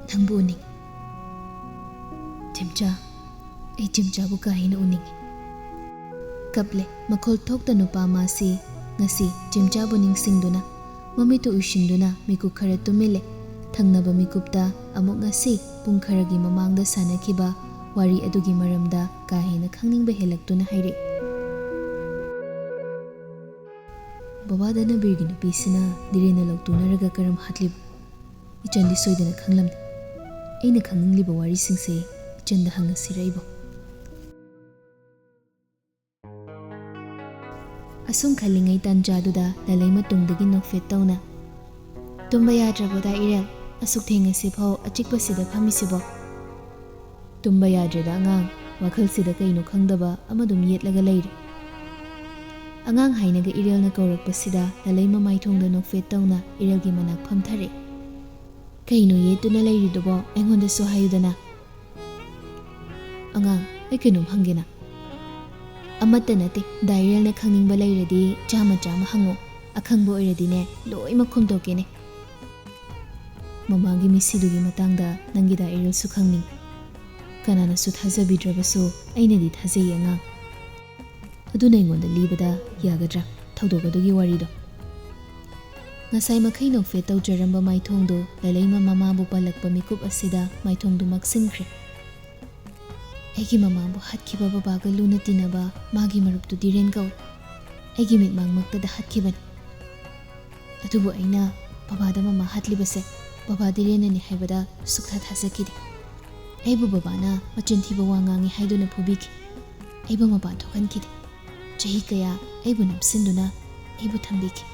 ꯅꯪꯕꯨ ꯎꯅꯤꯡ꯫ ꯆꯤꯝꯆꯥ, ꯑꯩ ꯆꯤꯝꯆꯥꯕꯨ ꯀꯥ ꯍꯦꯟꯅ ꯎꯅꯤꯡꯏ꯫" ꯀꯞꯂꯦ ꯃꯈꯣꯜ ꯊꯣꯛꯇ ꯅꯨꯄꯥ ꯃꯥꯁꯤ꯫ ꯉꯁꯤ ꯆꯤꯝꯆꯥꯕꯨ ꯅꯤꯡꯁꯤꯡꯗꯨꯅ ꯃꯃꯤꯠꯇꯨ ꯎꯏꯁꯤꯟꯗꯨꯅ ꯃꯤꯀꯨꯞ ꯈꯔ ꯇꯨꯝꯃꯤꯜꯂꯦ꯫ ꯊꯪꯅꯕ ꯃꯤꯀꯨꯞꯇ ꯑꯃꯨꯛ ꯉꯁꯤ ꯄꯨꯡ ꯈꯔꯒꯤ ꯃꯃꯥꯡꯗ ꯁꯥꯟꯅꯈꯤꯕ ꯋꯥꯔꯤ ꯑꯗꯨꯒꯤ ꯃꯔꯝꯗ ꯀꯥ ꯍꯦꯟꯅ ꯈꯪꯅꯤꯡꯕ ꯍꯦꯜꯂꯛꯇꯨꯅ ꯍꯥꯏꯔꯛꯏ꯫ "ꯕꯕꯥ ꯙꯅꯕꯤꯔꯒꯤ ꯅꯨꯄꯤꯁꯤꯅ ꯙꯤꯔꯦꯟꯅ ꯂꯧ ꯇꯨꯅꯔꯒ ꯀꯔꯝ ꯍꯥꯠꯂꯤꯕ? ꯏꯆꯟꯗꯤ ꯁꯣꯏꯗꯅ ꯈꯪꯂꯝꯅꯤ꯫ ꯑꯩꯅ ꯈꯪꯅꯤꯡꯂꯤꯕ ꯋꯥꯔꯤꯁꯤꯡꯁꯦ ꯏꯆꯟꯗ ꯍꯪꯉꯁꯤꯔ ꯑꯩꯕꯣ?" ꯑꯁꯨꯝ ꯈꯜꯂꯤꯉꯩ ꯇꯥꯟꯖꯥꯗꯨꯗ ꯂꯂꯩꯃ ꯇꯨꯡꯗꯒꯤ ꯅꯣꯛꯐꯦꯠ ꯇꯧꯅ, "ꯇꯨꯝꯕ ꯌꯥꯗ꯭ꯔꯕꯣ ꯗꯥ ꯏꯔꯦꯜ? ꯑꯁꯨꯛ ꯊꯦꯡꯉꯁꯤꯐꯥꯎ ꯑꯆꯤꯛꯄꯁꯤꯗ ꯐꯝꯃꯤꯁꯤꯕꯣ?" "ꯇꯨꯝꯕ ꯌꯥꯗ꯭ꯔꯦꯗ ꯑꯉꯥꯡ, ꯋꯥꯈꯜꯁꯤꯗ ꯀꯩꯅꯣ ꯈꯪꯗꯕ ꯑꯃꯗꯨꯝ ꯌꯦꯠꯂꯒ ꯂꯩꯔꯦ꯫" ꯑꯉꯥꯡ ꯍꯥꯏꯅꯒ ꯏꯔꯦꯜꯅ ꯀꯧꯔꯛꯄꯁꯤꯗ ꯂꯂꯩꯃ ꯃꯥꯏꯊꯣꯡꯗ ꯅꯣꯛꯐꯦꯠ ꯇꯧꯅ ꯏꯔꯦꯜꯒꯤ ꯃꯅꯥꯛ ꯐꯝꯊꯔꯦ꯫ "ꯀꯩꯅꯣ ꯌꯦꯠꯇꯨꯅ ꯂꯩꯔꯤꯗꯨꯕꯣ? ꯑꯩꯉꯣꯟꯗꯁꯨ ꯍꯥꯏꯌꯨꯗꯅ꯫" "ꯑꯉꯥꯡ, ꯑꯩ ꯀꯩꯅꯣꯝ ꯍꯪꯒꯦꯅ꯫" "ꯑꯃꯠꯇ ꯅꯠꯇꯦ, ꯗꯥ ꯏꯔꯦꯜꯅ ꯈꯪꯅꯤꯡꯕ ꯂꯩꯔꯗꯤ ꯆꯥꯝꯃ ꯆꯥꯝꯃ ꯍꯪꯉꯣ꯫ ꯑꯈꯪꯕ ꯑꯣꯏꯔꯗꯤꯅꯦ, ꯂꯣꯏꯃꯛ ꯈꯨꯝꯗꯣꯛꯀꯦꯅꯦ꯫" "ꯃꯃꯥꯒꯤ ꯃꯤꯁꯤꯗꯨꯒꯤ ꯃꯇꯥꯡꯗ ꯅꯪꯒꯤ ꯗꯥ ꯏꯔꯦꯜꯁꯨ ꯈꯪꯅꯤꯡ꯫ ꯀꯅꯥꯅꯁꯨ ꯊꯥꯖꯕꯤꯗ꯭ꯔꯕꯁꯨ ꯑꯩꯅꯗꯤ ꯊꯥꯖꯩꯌꯦ ꯑꯉꯥꯡ꯫ ꯑꯗꯨꯅ ꯑꯩꯉꯣꯟꯗ ꯂꯤꯕꯗ ꯌꯥꯒꯗ꯭ꯔꯥ, ꯊꯧꯗꯣꯛ ꯑꯗꯨꯒꯤ ꯋꯥꯔꯤꯗꯣ?" ꯉꯁꯥꯏ ꯃꯈꯩ ꯅꯣꯛꯐꯦꯠ ꯇꯧꯖꯔꯝꯕ ꯃꯥꯏꯊꯣꯡꯗꯨ ꯂꯂꯩꯃ ꯃꯃꯥꯕꯨ ꯄꯜꯂꯛꯄ ꯃꯤꯀꯨꯞ ꯑꯁꯤꯗ ꯃꯥꯏꯊꯣꯡꯗꯨ ꯃꯛꯁꯤꯟꯈ꯭ꯔꯦ꯫ ꯑꯩꯒꯤ ꯃꯃꯥꯕꯨ ꯍꯥꯠꯈꯤꯕ ꯕꯕꯥꯒ ꯂꯨꯅ ꯇꯤꯟꯅꯕ ꯃꯥꯒꯤ ꯃꯔꯨꯞꯇꯨ ꯙꯤꯔꯦꯟ ꯀꯧꯏ꯫ ꯑꯩꯒꯤ ꯃꯤꯠꯃꯥꯡꯃꯛꯇꯗ ꯍꯥꯠꯈꯤꯕꯅꯤ꯫ ꯑꯗꯨꯕꯨ ꯑꯩꯅ ꯕꯕꯥꯗ ꯃꯃꯥ ꯍꯥꯠꯂꯤꯕꯁꯦ ꯕꯕꯥ ꯙꯤꯔꯦꯟꯅꯅꯤ ꯍꯥꯏꯕꯗ ꯁꯨꯛꯊꯥ ꯊꯥꯖꯈꯤꯗꯦ꯫ ꯑꯩꯕꯨ ꯕꯕꯥꯅ ꯃꯆꯤꯟ ꯊꯤꯕ ꯋꯥ ꯉꯥꯡꯉꯤ ꯍꯥꯏꯗꯨꯅ ꯐꯨꯕꯤꯈꯤ꯫ ꯑꯩꯕꯨ ꯃꯄꯥꯟ ꯊꯣꯛꯍꯟꯈꯤꯗꯦ꯫ ꯆꯍꯤ ꯀꯌꯥ ꯑꯩꯕꯨ ꯅꯝꯁꯤꯟꯗꯨꯅ ꯑꯩꯕꯨ ꯊꯝꯕꯤꯈꯤ꯫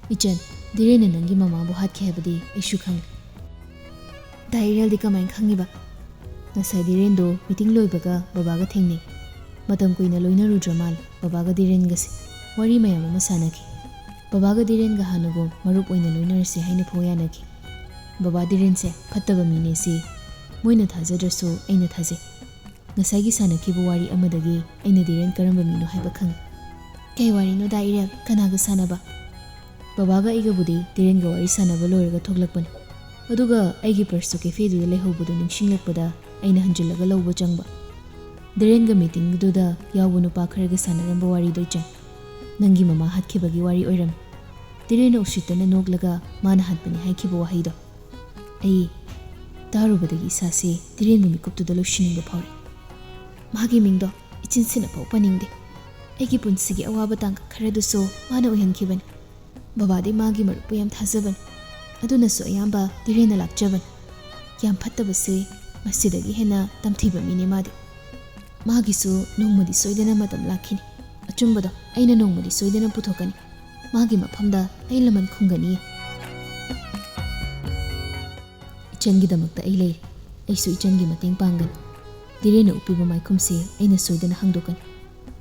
ꯏꯆꯟ, ꯙꯤꯔꯦꯟꯅ ꯅꯪꯒꯤ ꯃꯃꯥꯕꯨ ꯍꯥꯠꯈꯤ ꯍꯥꯏꯕꯗꯤ ꯑꯩꯁꯨ ꯈꯪꯏ꯫ ꯗꯥ ꯏꯔꯦꯜꯗꯤ ꯀꯃꯥꯏꯅ ꯈꯪꯉꯤꯕ? ꯉꯁꯥꯏ ꯙꯤꯔꯦꯟꯗꯣ ꯃꯤꯇꯤꯡ ꯂꯣꯏꯕꯒ ꯕꯕꯥꯒ ꯊꯦꯡꯅꯩ꯫ ꯃꯇꯝ ꯀꯨꯏꯅ ꯂꯣꯏꯅꯔꯨꯗ꯭ꯔ ꯃꯥꯜꯂꯦ ꯕꯕꯥꯒ ꯙꯤꯔꯦꯟꯒꯁꯦ꯫ ꯋꯥꯔꯤ ꯃꯌꯥꯝ ꯑꯃ ꯁꯥꯟꯅꯈꯤ꯫ ꯕꯕꯥꯒ ꯙꯤꯔꯦꯟꯒ ꯍꯥꯟꯅꯒꯨꯝ ꯃꯔꯨꯞ ꯑꯣꯏꯅ ꯂꯣꯏꯅꯔꯁꯤ ꯍꯥꯏꯅ ꯐꯥꯎ ꯌꯥꯅꯈꯤ꯫ ꯕꯕꯥ ꯙꯤꯔꯦꯟꯁꯦ ꯐꯠꯇꯕ ꯃꯤꯅꯦ ꯁꯤ ꯃꯣꯏꯅ ꯊꯥꯖꯗ꯭ꯔꯁꯨ ꯑꯩꯅ ꯊꯥꯖꯩ꯫ ꯉꯁꯥꯏꯒꯤ ꯁꯥꯟꯅꯈꯤꯕ ꯋꯥꯔꯤ ꯑꯃꯗꯒꯤ ꯑꯩꯅ ꯙꯤꯔꯦꯟ ꯀꯔꯝꯕ ꯃꯤꯅꯣ ꯍꯥꯏꯕ ꯈꯪꯉꯤ꯫ ꯀꯩ ꯋꯥꯔꯤꯅꯣ ꯗꯥ ꯏꯔꯦꯜ? ꯀꯅꯥꯒ ꯁꯥꯟꯅꯕ? ꯕꯕꯥꯒ ꯑꯩꯒꯕꯨꯗꯤ ꯙꯤꯔꯦꯟꯒ ꯋꯥꯔꯤ ꯁꯥꯟꯅꯕ ꯂꯣꯏꯔꯒ ꯊꯣꯛꯂꯛꯄꯅꯤ꯫ ꯑꯗꯨꯒ ꯑꯩꯒꯤ ꯄꯔꯁꯇꯨ ꯀꯦꯐꯦꯗꯨꯗ ꯂꯩꯍꯧꯕꯗꯨ ꯅꯤꯡꯁꯤꯡꯂꯛꯄꯗ ꯑꯩꯅ ꯍꯟꯖꯤꯜꯂꯒ ꯂꯧꯕ ꯆꯪꯕ꯫ ꯙꯤꯔꯦꯟꯒ ꯃꯤꯇꯤꯡꯗꯨꯗ ꯌꯥꯎꯕ ꯅꯨꯄꯥ ꯈꯔꯒ ꯁꯥꯟꯅꯔꯝꯕ ꯋꯥꯔꯤꯗꯣ ꯏꯆꯟ꯫ ꯅꯪꯒꯤ ꯃꯃꯥ ꯍꯥꯠꯈꯤꯕꯒꯤ ꯋꯥꯔꯤ ꯑꯣꯏꯔꯝꯃꯤ꯫ ꯙꯤꯔꯦꯟꯅ ꯎꯁꯤꯠꯇꯅ ꯅꯣꯛꯂꯒ ꯃꯥꯅ ꯍꯥꯠꯄꯅꯤ ꯍꯥꯏꯈꯤꯕ ꯋꯥꯍꯩꯗꯣ꯫ ꯑꯩ ꯇꯥꯔꯨꯕꯗꯒꯤ ꯏꯁꯥꯁꯦ ꯙꯤꯔꯦꯟꯕꯨ ꯃꯤꯀꯨꯞꯇꯨꯗ ꯂꯣꯏꯁꯤꯟꯅꯤꯡꯕ ꯐꯥꯎꯔꯦ꯫ ꯃꯥꯒꯤ ꯃꯤꯡꯗꯣ ꯏꯆꯤꯟ ꯁꯤꯟꯅ ꯐꯥꯎ ꯄꯟꯅꯤꯡꯗꯦ꯫ ꯑꯩꯒꯤ ꯄꯨꯟꯁꯤꯒꯤ ꯑꯋꯥꯕ ꯇꯥꯡꯀꯛ ꯈꯔꯗꯨꯁꯨ ꯃꯥꯅ ꯑꯣꯏꯍꯟꯈꯤꯕꯅꯤ꯫ ꯕꯕꯥꯗꯤ ꯃꯥꯒꯤ ꯃꯔꯨꯞꯄꯨ ꯌꯥꯝ ꯊꯥꯖꯕꯅꯤ꯫ ꯑꯗꯨꯅꯁꯨ ꯑꯌꯥꯝꯕ ꯙꯤꯔꯦꯟꯅ ꯂꯥꯛꯆꯕꯅꯤ꯫ ꯌꯥꯝ ꯐꯠꯇꯕꯁꯦ ꯃꯁꯤꯗꯒꯤ ꯍꯦꯟꯅ ꯇꯝꯊꯤꯕ ꯃꯤꯅꯦ ꯃꯥꯗꯤ꯫ ꯃꯥꯒꯤꯁꯨ ꯅꯣꯡꯃꯗꯤ ꯁꯣꯏꯗꯅ ꯃꯇꯝ ꯂꯥꯛꯈꯤꯅꯤ꯫ ꯑꯆꯨꯝꯕꯗꯣ ꯑꯩꯅ ꯅꯣꯡꯃꯗꯤ ꯁꯣꯏꯗꯅ ꯄꯨꯊꯣꯛꯀꯅꯤ꯫ ꯃꯥꯒꯤ ꯃꯐꯝꯗ ꯑꯩ ꯂꯃꯟ ꯈꯨꯝꯒꯅꯤ꯫ ꯏꯆꯟꯒꯤꯗꯃꯛꯇ ꯑꯩ ꯂꯩꯔꯤ꯫ ꯑꯩꯁꯨ ꯏꯆꯟꯒꯤ ꯃꯇꯦꯡ ꯄꯥꯡꯒꯅꯤ꯫ ꯙꯤꯔꯦꯟꯅ ꯎꯞꯄꯤꯕ ꯃꯥꯏꯈꯨꯝꯁꯦ ꯑꯩꯅ ꯁꯣꯏꯗꯅ ꯍꯥꯡꯗꯣꯛꯀꯅꯤ꯫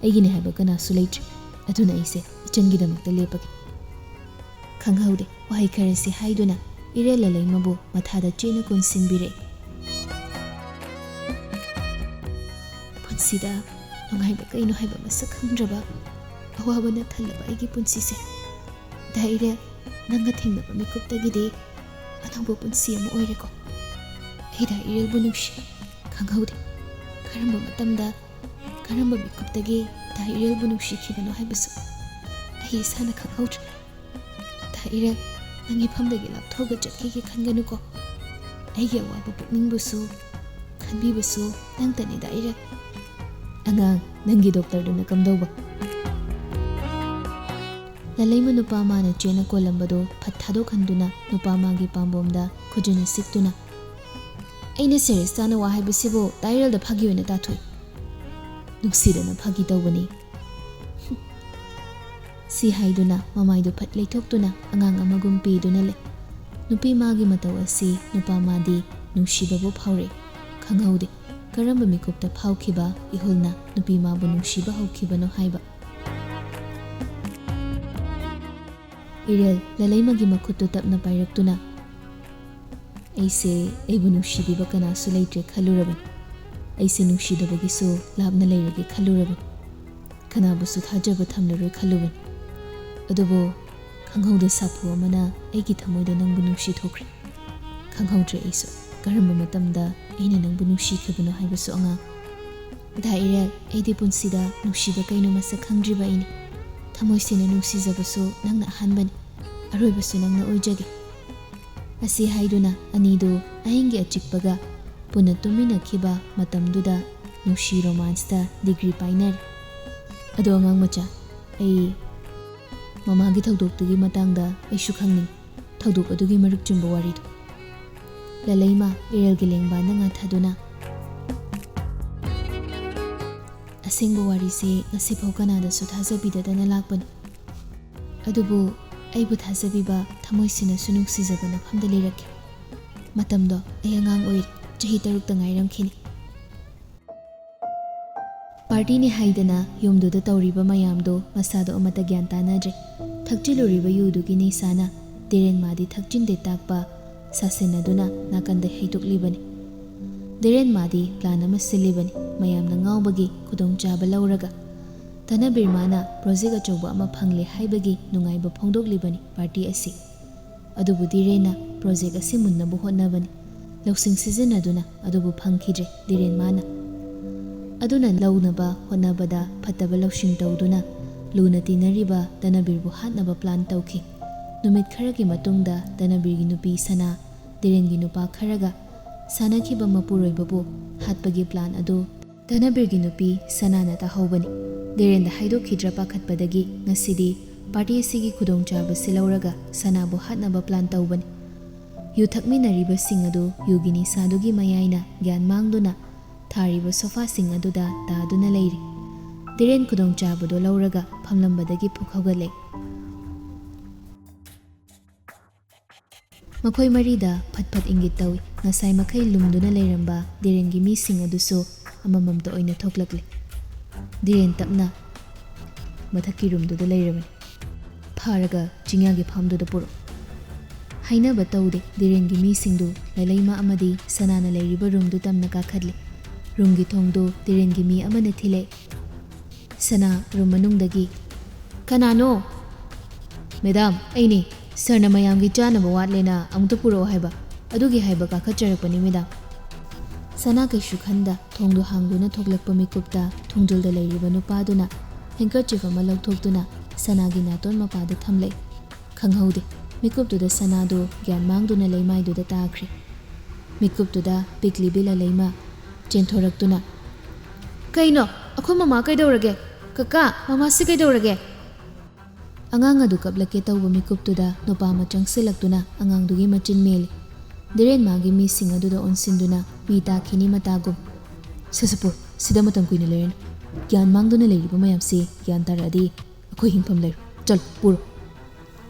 ꯑꯩꯒꯤꯅꯤ ꯍꯥꯏꯕ ꯀꯅꯥꯁꯨ ꯂꯩꯇ꯭ꯔꯦ꯫ ꯑꯗꯨꯅ ꯑꯩꯁꯦ ꯏꯆꯟꯒꯤꯗꯃꯛꯇ ꯂꯦꯞꯄꯒꯦ꯫ ꯈꯪꯍꯧꯗꯦ, ꯋꯥꯍꯩ ꯈꯔꯁꯤ ꯍꯥꯏꯗꯨꯅ ꯏꯔꯦꯜ ꯂꯂꯩꯃꯕꯨ ꯃꯊꯥꯗ ꯆꯦꯠꯅ ꯀꯣꯟꯁꯤꯟꯕꯤꯔꯦ꯫ ꯄꯨꯟꯁꯤꯗ ꯅꯨꯡꯉꯥꯏꯕ ꯀꯩꯅꯣ ꯍꯥꯏꯕ ꯃꯁꯛ ꯈꯪꯗ꯭ꯔꯕ, ꯑꯋꯥꯕꯅ ꯊꯜꯂꯕ ꯑꯩꯒꯤ ꯄꯨꯟꯁꯤꯁꯦ꯫ ꯗꯥ ꯏꯔꯦꯜ, ꯅꯪꯒ ꯊꯦꯡꯅꯕ ꯃꯤꯀꯨꯞꯇꯒꯤꯗꯤ ꯑꯅꯧꯕ ꯄꯨꯟꯁꯤ ꯑꯃ ꯑꯣꯏꯔꯦꯀꯣ꯫ ꯑꯩ ꯗꯥ ꯏꯔꯦꯜꯕꯨ ꯅꯨꯡꯁꯤ, ꯈꯪꯍꯧꯗꯦ꯫ ꯀꯔꯝꯕ ꯃꯇꯝꯗ, ꯀꯔꯝꯕ ꯃꯤꯀꯨꯞꯇꯒꯤ ꯗꯥ ꯏꯔꯦꯜꯕꯨ ꯅꯨꯡꯁꯤꯈꯤꯕꯅꯣ ꯍꯥꯏꯕꯁꯨ ꯑꯩ ꯏꯁꯥꯅ ꯈꯪꯍꯧꯗ꯭ꯔꯦ꯫ ꯗꯥ ꯏꯔꯦꯜ, ꯅꯪꯒꯤ ꯐꯝꯗꯒꯤ ꯂꯥꯞꯊꯣꯛꯑꯒ ꯆꯠꯈꯤꯒꯦ ꯈꯟꯒꯅꯨꯀꯣ꯫ ꯑꯩꯒꯤ ꯑꯋꯥꯕ ꯄꯨꯛꯅꯤꯡꯕꯨꯁꯨ ꯈꯟ ꯄꯤꯕꯁꯨ ꯅꯪꯇꯅꯤꯗ ꯏꯔꯦ꯫ ꯑꯉꯥꯡ, ꯅꯪꯒꯤ ꯗꯣꯛꯇꯔꯗꯨꯅ ꯀꯝꯗꯧꯕ? ꯂꯂꯩꯃ ꯅꯨꯄꯥ ꯃꯥꯅ ꯆꯦꯅ ꯀꯣꯜꯂꯝꯕꯗꯣ ꯐꯠ ꯊꯥꯗꯣꯛꯍꯟꯗꯨꯅ ꯅꯨꯄꯥ ꯃꯥꯒꯤ ꯄꯥꯝꯕꯣꯝꯗ ꯈꯨꯖꯤꯟꯅ ꯁꯤꯛꯇꯨꯅ, "ꯑꯩꯅ ꯁꯦꯔꯤꯌꯁ ꯇꯥꯅ ꯋꯥ ꯍꯥꯏꯕꯁꯤꯕꯨ ꯇꯥꯏꯔꯦꯜꯗ ꯐꯥꯒꯤ ꯑꯣꯏꯅ ꯇꯥꯊꯣꯛꯏ꯫ ꯅꯨꯡꯁꯤꯗꯅ ꯐꯥꯒꯤ ꯇꯧꯕꯅꯤ꯫" ꯁꯤ ꯍꯥꯏꯗꯨꯅ ꯃꯃꯥꯏꯗꯨ ꯐꯠ ꯂꯩꯊꯣꯛꯇꯨꯅ ꯑꯉꯥꯡ ꯑꯃꯒꯨꯝ ꯄꯤꯗꯨꯅ ꯂꯩ꯫ ꯅꯨꯄꯤ ꯃꯥꯒꯤ ꯃꯇꯧ ꯑꯁꯤ ꯅꯨꯄꯥ ꯃꯥꯗꯤ ꯅꯨꯡꯁꯤꯕꯕꯨ ꯐꯥꯎꯔꯦ꯫ ꯈꯪꯍꯧꯗꯦ ꯀꯔꯝꯕ ꯃꯤꯀꯨꯞꯇ ꯐꯥꯎꯈꯤꯕ ꯏꯍꯨꯜꯅ ꯅꯨꯄꯤ ꯃꯥꯕꯨ ꯅꯨꯡꯁꯤꯕ ꯍꯧꯈꯤꯕꯅꯣ ꯍꯥꯏꯕ꯫ ꯏꯔꯦꯜ ꯂꯂꯩꯃꯒꯤ ꯃꯈꯨꯠꯇꯨ ꯇꯞꯅ ꯄꯥꯏꯔꯛꯇꯨꯅ, "ꯑꯩꯁꯦ ꯑꯩꯕꯨ ꯅꯨꯡꯁꯤꯕꯤꯕ ꯀꯅꯥꯁꯨ ꯂꯩꯇ꯭ꯔꯦ ꯈꯜꯂꯨꯔꯕꯅꯤ꯫ ꯑꯩꯁꯦ ꯅꯨꯡꯁꯤꯗꯕꯒꯤꯁꯨ ꯂꯥꯞꯅ ꯂꯩꯔꯒꯦ ꯈꯜꯂꯨꯔꯕꯅꯤ꯫ ꯀꯅꯥꯕꯨꯁꯨ ꯊꯥꯖꯕ ꯊꯝꯂꯔꯣꯏ ꯈꯜꯂꯨꯕꯅꯤ꯫ ꯑꯗꯨꯕꯨ ꯈꯪꯍꯧꯗ ꯁꯥꯐꯨ ꯑꯃꯅ ꯑꯩꯒꯤ ꯊꯃꯣꯏꯗ ꯅꯪꯕꯨ ꯅꯨꯡꯁꯤ ꯊꯣꯛꯈ꯭ꯔꯦ꯫ ꯈꯪꯍꯧꯗ꯭ꯔꯦ ꯑꯩꯁꯨ ꯀꯔꯝꯕ ꯃꯇꯝꯗ ꯑꯩꯅ ꯅꯪꯕꯨ ꯅꯨꯡꯁꯤꯈꯤꯕꯅꯣ ꯍꯥꯏꯕꯁꯨ ꯑꯉꯥꯡ꯫ ꯗꯥ ꯏꯔꯦꯜ, ꯑꯩꯗꯤ ꯄꯨꯟꯁꯤꯗ ꯅꯨꯡꯁꯤꯕ ꯀꯩꯅꯣ ꯃꯁꯛ ꯈꯪꯗ꯭ꯔꯤꯕ ꯑꯩꯅꯤ꯫ ꯊꯃꯣꯏ ꯁꯦꯡꯅ ꯅꯨꯡꯁꯤꯖꯕꯁꯨ ꯅꯪꯅ ꯑꯍꯥꯟꯕꯅꯤ꯫ ꯑꯔꯣꯏꯕꯁꯨ ꯅꯪꯅ ꯑꯣꯏꯖꯒꯦ꯫" ꯑꯁꯤ ꯍꯥꯏꯗꯨꯅ ꯑꯅꯤꯗꯨ ꯑꯍꯤꯡꯒꯤ ꯑꯆꯤꯛꯄꯒ ꯄꯨꯟꯅ ꯇꯨꯝꯃꯤꯟꯅꯈꯤꯕ ꯃꯇꯝꯗꯨꯗ ꯅꯨꯡꯁꯤ ꯔꯣꯃꯥꯟꯁꯇ ꯗꯤꯒ꯭ꯔꯤ ꯄꯥꯏꯅꯔꯦ꯫ "ꯑꯗꯣ ꯑꯉꯥꯡ ꯃꯆꯥ, ꯑꯩ ꯃꯃꯥꯒꯤ ꯊꯧꯗꯣꯛꯇꯨꯒꯤ ꯃꯇꯥꯡꯗ ꯑꯩꯁꯨ ꯈꯪꯅꯤꯡ꯫ ꯊꯧꯗꯣꯛ ꯑꯗꯨꯒꯤ ꯃꯔꯤꯛ ꯆꯨꯝꯕ ꯋꯥꯔꯤꯗꯨ꯫" ꯂꯂꯩꯃ ꯏꯔꯦꯜꯒꯤ ꯂꯦꯡꯕꯥꯟꯗ ꯉꯥꯊꯗꯨꯅ, "ꯑꯁꯦꯡꯕ ꯋꯥꯔꯤꯁꯦ ꯉꯁꯤꯐꯥꯎ ꯀꯅꯥꯗꯁꯨ ꯊꯥꯖꯕꯤꯗꯗꯅ ꯂꯥꯛꯄꯅꯤ꯫ ꯑꯗꯨꯕꯨ ꯑꯩꯕꯨ ꯊꯥꯖꯕꯤꯕ ꯊꯃꯣꯏꯁꯤꯅꯁꯨ ꯅꯨꯡꯁꯤꯖꯕ ꯅꯐꯝꯗ ꯂꯩꯔꯛꯀꯦ꯫ ꯃꯇꯝꯗꯣ ꯑꯩ ꯑꯉꯥꯡ ꯑꯣꯏꯔꯤ, ꯆꯍꯤ ꯇꯔꯨꯛꯇ ꯉꯥꯏꯔꯝꯈꯤꯅꯤ꯫" ꯄꯥꯔꯇꯤꯅꯤ ꯍꯥꯏꯗꯅ ꯌꯨꯝꯗꯨꯗ ꯇꯧꯔꯤꯕ ꯃꯌꯥꯝꯗꯣ ꯃꯁꯥꯗꯣ ꯑꯃꯠꯇ ꯒ꯭ꯌꯥꯟ ꯇꯥꯅꯗ꯭ꯔꯦ꯫ ꯊꯛꯆꯤꯜꯂꯨꯔꯤꯕ ꯌꯨꯗꯨꯒꯤ ꯅꯤꯁꯥꯅ ꯗꯤꯔꯦꯟ ꯃꯥꯗꯤ ꯊꯛꯆꯤꯟꯗꯦ ꯇꯥꯛꯄ ꯁꯥꯁꯤꯟꯅꯗꯨꯅ ꯅꯥꯀꯟꯗ ꯍꯩꯗꯣꯛꯂꯤꯕꯅꯤ꯫ ꯗꯤꯔꯦꯟ ꯃꯥꯗꯤ ꯄ꯭ꯂꯥꯟ ꯑꯃ ꯁꯤꯜꯂꯤꯕꯅꯤ, ꯃꯌꯥꯝꯅ ꯉꯥꯎꯕꯒꯤ ꯈꯨꯗꯣꯡꯆꯥꯕ ꯂꯧꯔꯒ꯫ ꯙꯅꯕꯤꯔ ꯃꯥꯅ ꯄ꯭ꯔꯣꯖꯦꯛ ꯑꯆꯧꯕ ꯑꯃ ꯐꯪꯂꯦ ꯍꯥꯏꯕꯒꯤ ꯅꯨꯡꯉꯥꯏꯕ ꯐꯣꯡꯗꯣꯛꯂꯤꯕꯅꯤ ꯄꯥꯔꯇꯤ ꯑꯁꯤ꯫ ꯑꯗꯨꯕꯨ ꯗꯤꯔꯦꯟꯅ ꯄ꯭ꯔꯣꯖꯦꯛ ꯑꯁꯤ ꯃꯨꯟꯅꯕ ꯍꯣꯠꯅꯕꯅꯤ꯫ ꯂꯧꯁꯤꯡ ꯁꯤꯖꯤꯟꯅꯗꯨꯅ ꯑꯗꯨꯕꯨ ꯐꯪꯈꯤꯗ꯭ꯔꯦ ꯗꯤꯔꯦꯟ ꯃꯥꯅ꯫ ꯑꯗꯨꯅ ꯂꯧꯅꯕ ꯍꯣꯠꯅꯕꯗ ꯐꯠꯇꯕ ꯂꯧꯁꯤꯡ ꯇꯧꯗꯨꯅ ꯂꯨꯅ ꯇꯤꯟꯅꯔꯤꯕ ꯙꯅꯕꯤꯔꯕꯨ ꯍꯥꯠꯅꯕ ꯄ꯭ꯂꯥꯟ ꯇꯧꯈꯤ꯫ ꯅꯨꯃꯤꯠ ꯈꯔꯒꯤ ꯃꯇꯨꯡꯗ ꯙꯅꯕꯤꯔꯒꯤ ꯅꯨꯄꯤ ꯁꯅꯥ ꯗꯤꯔꯦꯟꯒꯤ ꯅꯨꯄꯥ ꯈꯔꯒ ꯁꯥꯟꯅꯈꯤꯕ ꯃꯄꯨꯔꯣꯏꯕꯕꯨ ꯍꯥꯠꯄꯒꯤ ꯄ꯭ꯂꯥꯟ ꯑꯗꯨ ꯙꯅꯕꯤꯔꯒꯤ ꯅꯨꯄꯤ ꯁꯅꯥꯅ ꯇꯥꯍꯧꯕꯅꯤ꯫ ꯙꯤꯔꯦꯟꯗ ꯍꯥꯏꯗꯣꯛꯈꯤꯗ꯭ꯔꯥ ꯄꯥꯈꯠꯄꯗꯒꯤ ꯉꯁꯤꯗꯤ ꯄꯥꯔꯇꯤ ꯑꯁꯤꯒꯤ ꯈꯨꯗꯣꯡꯆꯥꯕꯁꯤ ꯂꯧꯔꯒ ꯁꯅꯥꯕꯨ ꯍꯥꯠꯅꯕ ꯄ꯭ꯂꯥꯟ ꯇꯧꯕꯅꯤ꯫ ꯌꯨ ꯊꯛꯃꯤꯟꯅꯔꯤꯕꯁꯤꯡ ꯑꯗꯨ ꯌꯨꯒꯤ ꯅꯤꯁꯥꯗꯨꯒꯤ ꯃꯌꯥꯏꯅ ꯒ꯭ꯌꯥꯟ ꯃꯥꯡꯗꯨꯅ ꯊꯥꯔꯤꯕ ꯁꯣꯐꯥꯁꯤꯡ ꯑꯗꯨꯗ ꯇꯥꯗꯨꯅ ꯂꯩꯔꯤ꯫ ꯙꯤꯔꯦꯟ ꯈꯨꯗꯣꯡꯆꯥꯕꯗꯨ ꯂꯧꯔꯒ ꯐꯝꯂꯝꯕꯗꯒꯤ ꯐꯨꯛ ꯍꯧꯒꯠꯂꯦ꯫ ꯃꯈꯣꯏ ꯃꯔꯤꯗ ꯐꯠ ꯐꯠ ꯏꯪꯒꯤꯠ ꯇꯧꯏ꯫ ꯉꯁꯥꯏ ꯃꯈꯩ ꯂꯨꯝꯗꯨꯅ ꯂꯩꯔꯝꯕ ꯙꯤꯔꯦꯟꯒꯤ ꯃꯤꯁꯤꯡ ꯑꯗꯨꯁꯨ ꯑꯃꯃꯝꯇ ꯑꯣꯏꯅ ꯊꯣꯛꯂꯛꯂꯦ꯫ ꯙꯤꯔꯦꯟ ꯇꯞꯅ ꯃꯊꯛꯀꯤ ꯔꯨꯝꯗꯨꯗ ꯂꯩꯔꯕꯅꯤ꯫ ꯐꯥꯔꯒ ꯆꯤꯡꯌꯥꯒꯤ ꯐꯥꯝꯗꯨꯗ ꯄꯨꯔꯛꯎ꯫ ꯍꯥꯏꯅꯕ ꯇꯧꯗꯦ꯫ ꯙꯤꯔꯦꯟꯒꯤ ꯃꯤꯁꯤꯡꯗꯨ ꯂꯂꯩꯃ ꯑꯃꯗꯤ ꯁꯅꯥꯅ ꯂꯩꯔꯤꯕ ꯔꯨꯝꯗꯨ ꯇꯝꯅ ꯀꯥꯈꯠꯂꯤ꯫ ꯔꯨꯝꯒꯤ ꯊꯣꯡꯗꯨ ꯙꯤꯔꯦꯟꯒꯤ ꯃꯤ ꯑꯃꯅ ꯊꯤꯜꯂꯛꯏ꯫ ꯁꯅꯥ ꯔꯨꯝ ꯃꯅꯨꯡꯗꯒꯤ, "ꯀꯅꯥꯅꯣ?" "ꯃꯦꯗꯥꯝ, ꯑꯩꯅꯤ꯫ ꯁꯥꯔꯅ ꯃꯌꯥꯝꯒꯤ ꯆꯥꯅꯕ ꯋꯥꯠꯂꯦꯅ ꯑꯃꯨꯛꯇ ꯄꯨꯔꯛꯑꯣ ꯍꯥꯏꯕ, ꯑꯗꯨꯒꯤ ꯍꯥꯏꯕ ꯀꯥꯈꯠꯆꯔꯛꯄꯅꯤ, ꯃꯦꯗꯥꯝ꯫" ꯁꯅꯥ ꯀꯩꯁꯨ ꯈꯟꯗ ꯊꯣꯡꯗꯨ ꯍꯥꯡꯗꯨꯅ ꯊꯣꯛꯂꯛꯄ ꯃꯤꯀꯨꯞꯇ ꯊꯣꯡꯖꯨꯜꯗ ꯂꯩꯔꯤꯕ ꯅꯨꯄꯥꯗꯨꯅ ꯍꯦꯡꯀꯔꯆꯤꯐ ꯑꯃ ꯂꯧꯊꯣꯛꯇꯨꯅ ꯁꯅꯥꯒꯤ ꯅꯥꯇꯣꯟ ꯃꯄꯥꯗ ꯊꯝꯂꯛꯏ꯫ ꯈꯪꯍꯧꯗꯦ, ꯃꯤꯀꯨꯞꯇꯨꯗ ꯁꯅꯥꯗꯨ ꯒ꯭ꯌꯥꯟ ꯃꯥꯡꯗꯨꯅ ꯂꯩꯃꯥꯏꯗꯨꯗ ꯇꯥꯈ꯭ꯔꯦ꯫ ꯃꯤꯀꯨꯞꯇꯨꯗ ꯄꯤꯛꯂꯤꯕꯤ ꯂꯂꯩꯃ ꯆꯦꯟꯊꯣꯔꯛꯇꯨꯅ, "ꯀꯩꯅꯣ? ꯑꯩꯈꯣꯏ ꯃꯃꯥ ꯀꯩꯗꯧꯔꯒꯦ? ꯀꯀꯥ, ꯃꯃꯥꯁꯤ ꯀꯩꯗꯧꯔꯒꯦ?" ꯑꯉꯥꯡ ꯑꯗꯨ ꯀꯞꯂꯛꯀꯦ ꯇꯧꯕ ꯃꯤꯀꯨꯞꯇꯨꯗ ꯅꯨꯄꯥ ꯑꯃ ꯆꯪꯁꯤꯜꯂꯛꯇꯨꯅ ꯑꯉꯥꯡꯗꯨꯒꯤ ꯃꯆꯤꯟ ꯃꯦꯜꯂꯤ꯫ ꯙꯤꯔꯦꯟ ꯃꯥꯒꯤ ꯃꯤꯁꯤꯡ ꯑꯗꯨꯗ ꯑꯣꯟꯁꯤꯟꯗꯨꯅ ꯃꯤ ꯇꯥꯈꯤꯅꯤ ꯃꯇꯥꯒꯨꯝ, "ꯁꯁꯄꯨꯔ, ꯁꯤꯗ ꯃꯇꯝ ꯀꯨꯏꯅ ꯂꯩꯔꯅꯨ꯫ ꯒ꯭ꯌꯥꯟ ꯃꯥꯡꯗꯨꯅ ꯂꯩꯔꯤꯕ ꯃꯌꯥꯝꯁꯤ ꯒ꯭ꯌꯥꯟ ꯇꯥꯔꯛꯑꯗꯤ ꯑꯩꯈꯣꯏ ꯍꯤꯡꯐꯝ ꯂꯩꯔꯣꯏ꯫ ꯆꯠꯂꯣ, ꯄꯨꯔꯣ꯫"